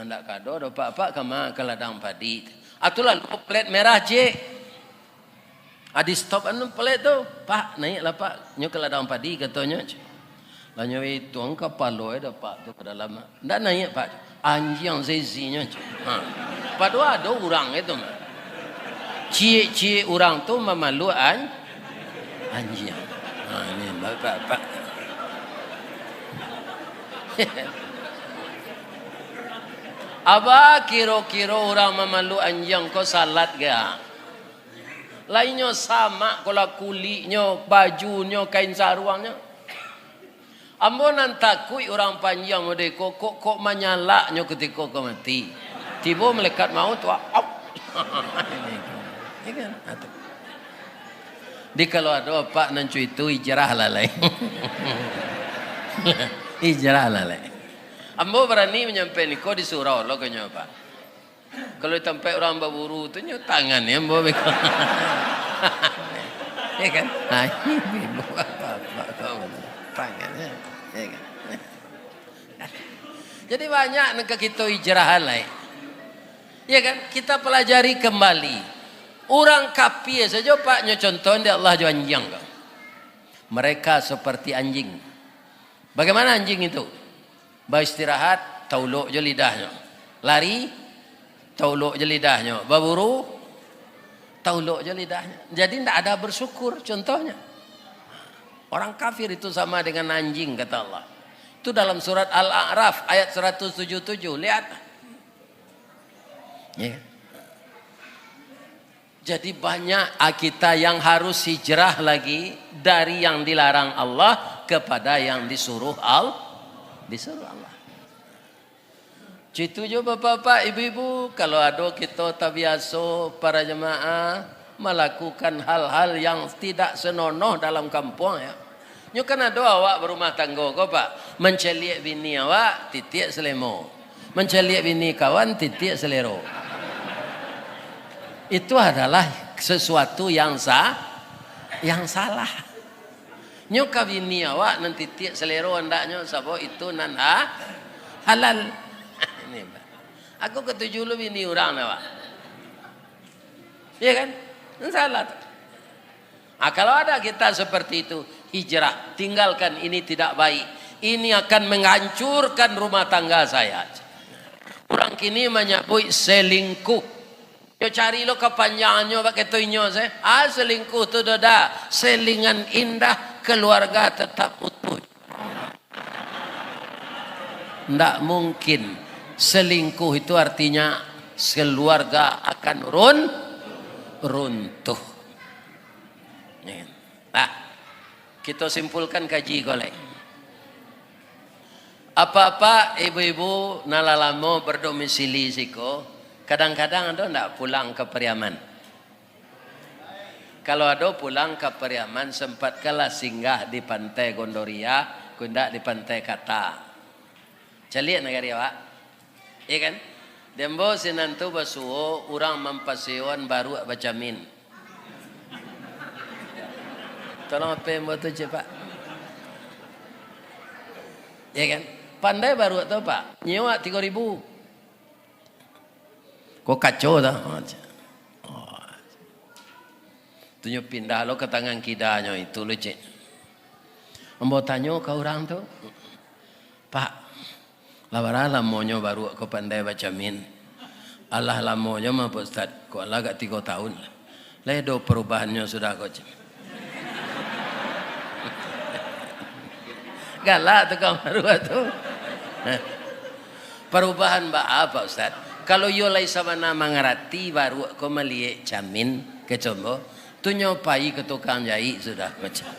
Ndak kado doh, Pak, Pak, kama ka ladang padi. Atu lalu plat merah ciek. Adi stop anu plat tu, "Pak, naiaklah, Pak, nyo ka ladang padi," katonyo. Lah nyo ituang kapalo e dah, Pak, tu ka dalam. "Ndak naiak, Pak." Anjiang saisinyo. Ha. Padahal ado urang itu mah. Ciek-ciek urang tu mamalu an-, anjiang. Ha, ini bapak-bapak. Aba kiro-kiro urang mamalu anjiang ko salat ga? Lainyo samak ko lah kuliknyo, bajunyo, kain saruangnyo. Ambo nan takuik urang panjang model ko, kok, kok manyalaknyo kutiko ko mati. Tibo malaikat maut tu, au. Ya kan? Atu. Di kalau ado apak nan cuitu, hijrah lah lai. Hijrah lah lai. Ambo barani manyampaian iko di surau lo konyo, Pak. Kalau di tampek urang baburu tu, nyo tangan nyo ambo beko. Ya kan? Ai, ibu apak-apak kau. Tangan nyo. Ya kan? Jadi banyak nan ka kito hijrahan lai. Ya kan? Kita pelajari kembali. Urang kafir sajo, Pak, nyo contoh dek Allah jo anjiang ko. Mereka seperti anjing. Bagaimana anjing itu? Baistirahat, taulok jo lidahnyo. Lari, taulok jo lidahnyo. Baburu, taulok jo lidahnyo. Jadi, ndak ada bersyukur, contohnya. Orang kafir itu sama dengan anjing, kata Allah. Itu dalam surat Al-A'raf ayat seratus tujuh tujuh. Lihat. Ya. Jadi, banyak, ah, kita yang harus hijrah lagi dari yang dilarang Allah kepada yang disuruh Al-, disuruh Allah. Itu jo bapak-bapak, ibu-ibu, kalau ado kito tabiaso para jemaah malakukan hal-hal yang tidak senonoh dalam kampuang, ya. Nyo kan ado awak barumah tanggo ko, Pak, mancaliak bini awak, titiak salemo. Mancaliak bini kawan, titiak salero. Itu adalah sesuatu yang sa-, yang salah. Nyo ka bini awak nan titiak salero andaknyo, sabab itu nan ha-, halal. Ini, Pak. Aku katuju lu bini urang dah, Pak. Iya kan? Nan salah tu. Ah, kalau ada kita seperti itu, hijrah, tinggalkan, ini tidak baik. Ini akan menghancurkan rumah tangga saya. Urang kini manyabuik selingkuh. Yo cari lo kapanjangannyo, bak keto inyo se. Ah, selingkuh tu doda, selingan indah, keluarga tetap utuh. Ndak mungkin. Selingkuh itu artinya keluarga akan run-, runtuh. Ya kan? Nah, kita simpulkan kaji ko lai. Apak-apak, ibu-ibu, nan lah lamo berdomisili siko, kadang-kadang ado ndak pulang ka Pariaman? Kalau ado pulang ka Pariaman, sempatkanlah singgah di Pantai Gondoriah, kok indak di Pantai Kata. Caliak nagari awak. Iya kan? Di ambo sinan tu basuo urang mampasewoan baruak bacamin. Tolong H P ambo tu, cek, Pak. Iya kan? Pandai baruak tu, Pak. Nyewa tigo ribu. Ko kaco tu. Oh, cek. Oh. Tu nyo pindah lo ka tangan kidanyo itu lo, cek. Ambo tanyo ka urang tu, "Pak, lah bara lamonyo baruak ko pandai bacamin?" "Alah lamonyo mah, Pak Ustaz, ko alah agak tigo tahun lah." "Lai ado parubahannyo sudah ko?" cek. Galak tukang baruak tu. "Parubahan baa, Pak Ustaz?" "Kalau iyo lai sabana mangarati baruak ko maliek camin," kecek ambo, "tu nyo pai ka tukang jaik sudah," kecek.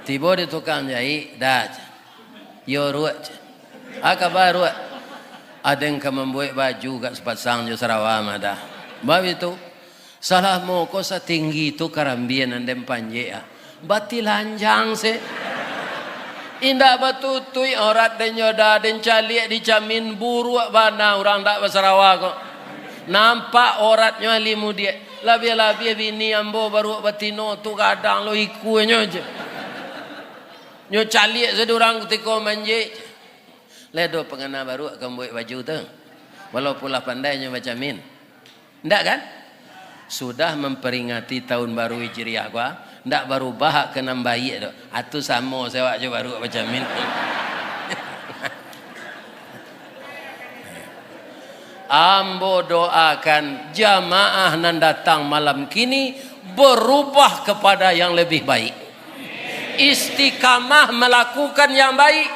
Tibo di tukang jaik, "Dah," cek. "Iyo, Ruak," cek. "A kaba, Ruak?" "Aden ka mambuek baju agak sapasang jo sarawa mah dah." Baitu. Salamo ko satinggi tu karambia nan den panjek, ah. Batilanjang se. Indak batutuik aurat den nyo dah, den caliak di camin, buruak bana urang ndak basarawa ko. Nampak auratnyo ali mudiak. Labiah-labiah bini ambo baruak batino tu gadang lo ikunyo je. Nyo caliak sadurang kutiko manjek. Lai ado pangana baruak ka mambuek baju tu? Walaupun lah pandai nyo bacamin. Ndak kan? Sudah memperingati tahun baru Hijriah ko, ndak barubah ka nan baiak tu. Atu samo se awak jo baruak bacamin. Ambo doakan jamaah nan datang malam kini berubah kepada yang lebih baik. Istiqamah melakukan yang baik.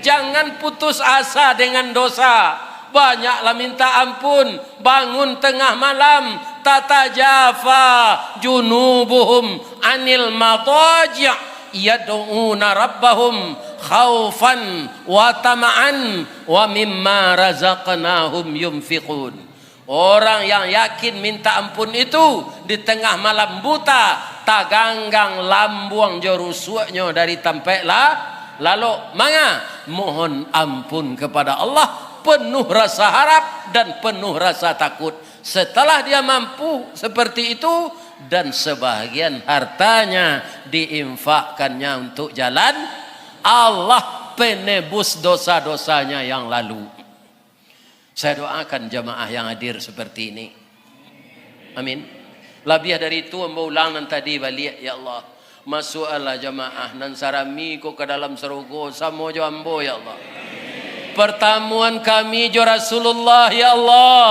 Jangan putus asa dengan dosa. Banyaklah minta ampun. Bangun tengah malam. Tatajafa junubuhum anil madaji'. yad'una rabbahum khaufan wa tama'an wa mimma razaqnahum yunfiqun. Orang yang yakin minta ampun itu di tengah malam buta, taganggang lambuang jo rusuaknyo dari tampaik la-, lalok. Manga? Mohon ampun kepada Allah, penuh rasa harap dan penuh rasa takut. Setelah dia mampu seperti itu, dan sebahagian hartanya diinfakkannya untuk jalan Allah, penebus dosa-dosanya yang lalu. Saya doakan jamaah yang hadir seperti ini. Amin. Labiah dari itu, ambo ulang nan tadi baliak, ya Allah. Masuakkanlah jamaah nan sarami ko ka dalam sarugo samo jo ambo, ya Allah. Pertamuan kami jo Rasulullah, ya Allah.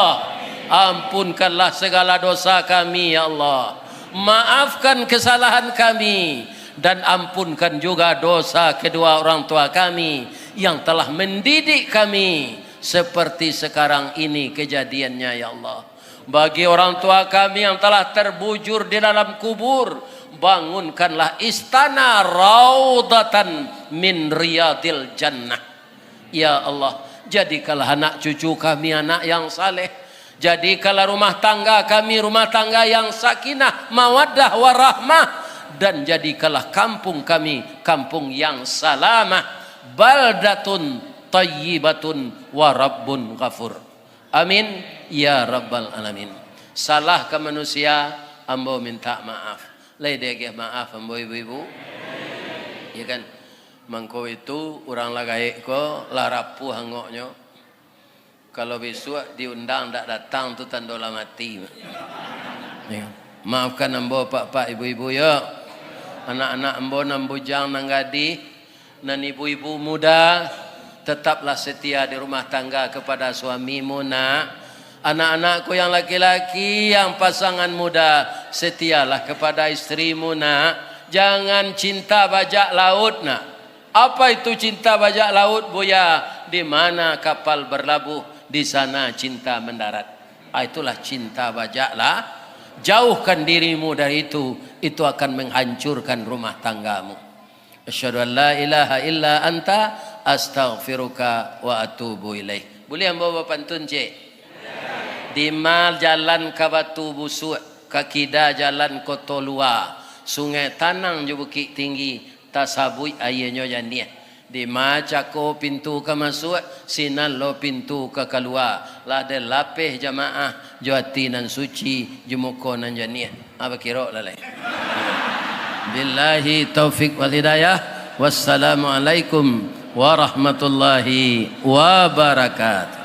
Ampunkanlah segala dosa kami, ya Allah. Maafkan kesalahan kami, dan ampunkan juga dosa kedua orang tua kami yang telah mendidik kami seperti sekarang ini kejadiannya, ya Allah. Bagi orang tua kami yang telah terbujur di dalam kubur, bangunkanlah istana raudatan min riyadil jannah. Ya Allah, jadikanlah anak cucu kami anak yang saleh. Jadikanlah rumah tangga kami rumah tangga yang sakinah, mawaddah, warahmah. Dan jadikanlah kampung kami kampung yang salamah. Baldatun tayyibatun wa rabbun ghafur. Amin, ya rabbal alamin. Salah ka manusia, ambo minta maaf. Lai diagiah maaf ambo ibu-ibu? Ya kan? Mangko itu urang lah gaek ko, lah rapuah angoknyo. Kalau bisuak diundang ndak datang tu tando lah mati. Ya. Maafkan ambo pak-pak ibu-ibu yo. Anak-anak ambo nan bujang nan gadih, nan ibu-ibu muda, tetaplah setia di rumah tangga kepada suamimu, nak. Anak-anakku yang laki-laki, yang pasangan muda, setialah kepada istrimu, nak. Jangan cinta bajak laut, nak. Apa itu cinta bajak laut, Buya? Di mana kapal berlabuh, di sana cinta mendarat. Ah, itulah cinta bajak la-, jauhkan dirimu dari itu, itu akan menghancurkan rumah tanggamu. Asyhadu an la ilaha illa anta, astaghfiruka wa atubu ilaik. Buliah ambo bapantun, cek? Dima jalan ka Batu Busuak, ka kida jalan Koto Lua, Sungai Tanang jo Bukik Tinggi, tasabuik aianyo janiah. Dima cako pintu ka masuak, sinan lo pintu ka kalua. Lah den lapeh jamaah jo ati nan suci, jo muko nan janiah. Ah, bakirok lah lai. Billahi taufik wal hidayah. Wassalamualaikum warahmatullahi wabarakatuh.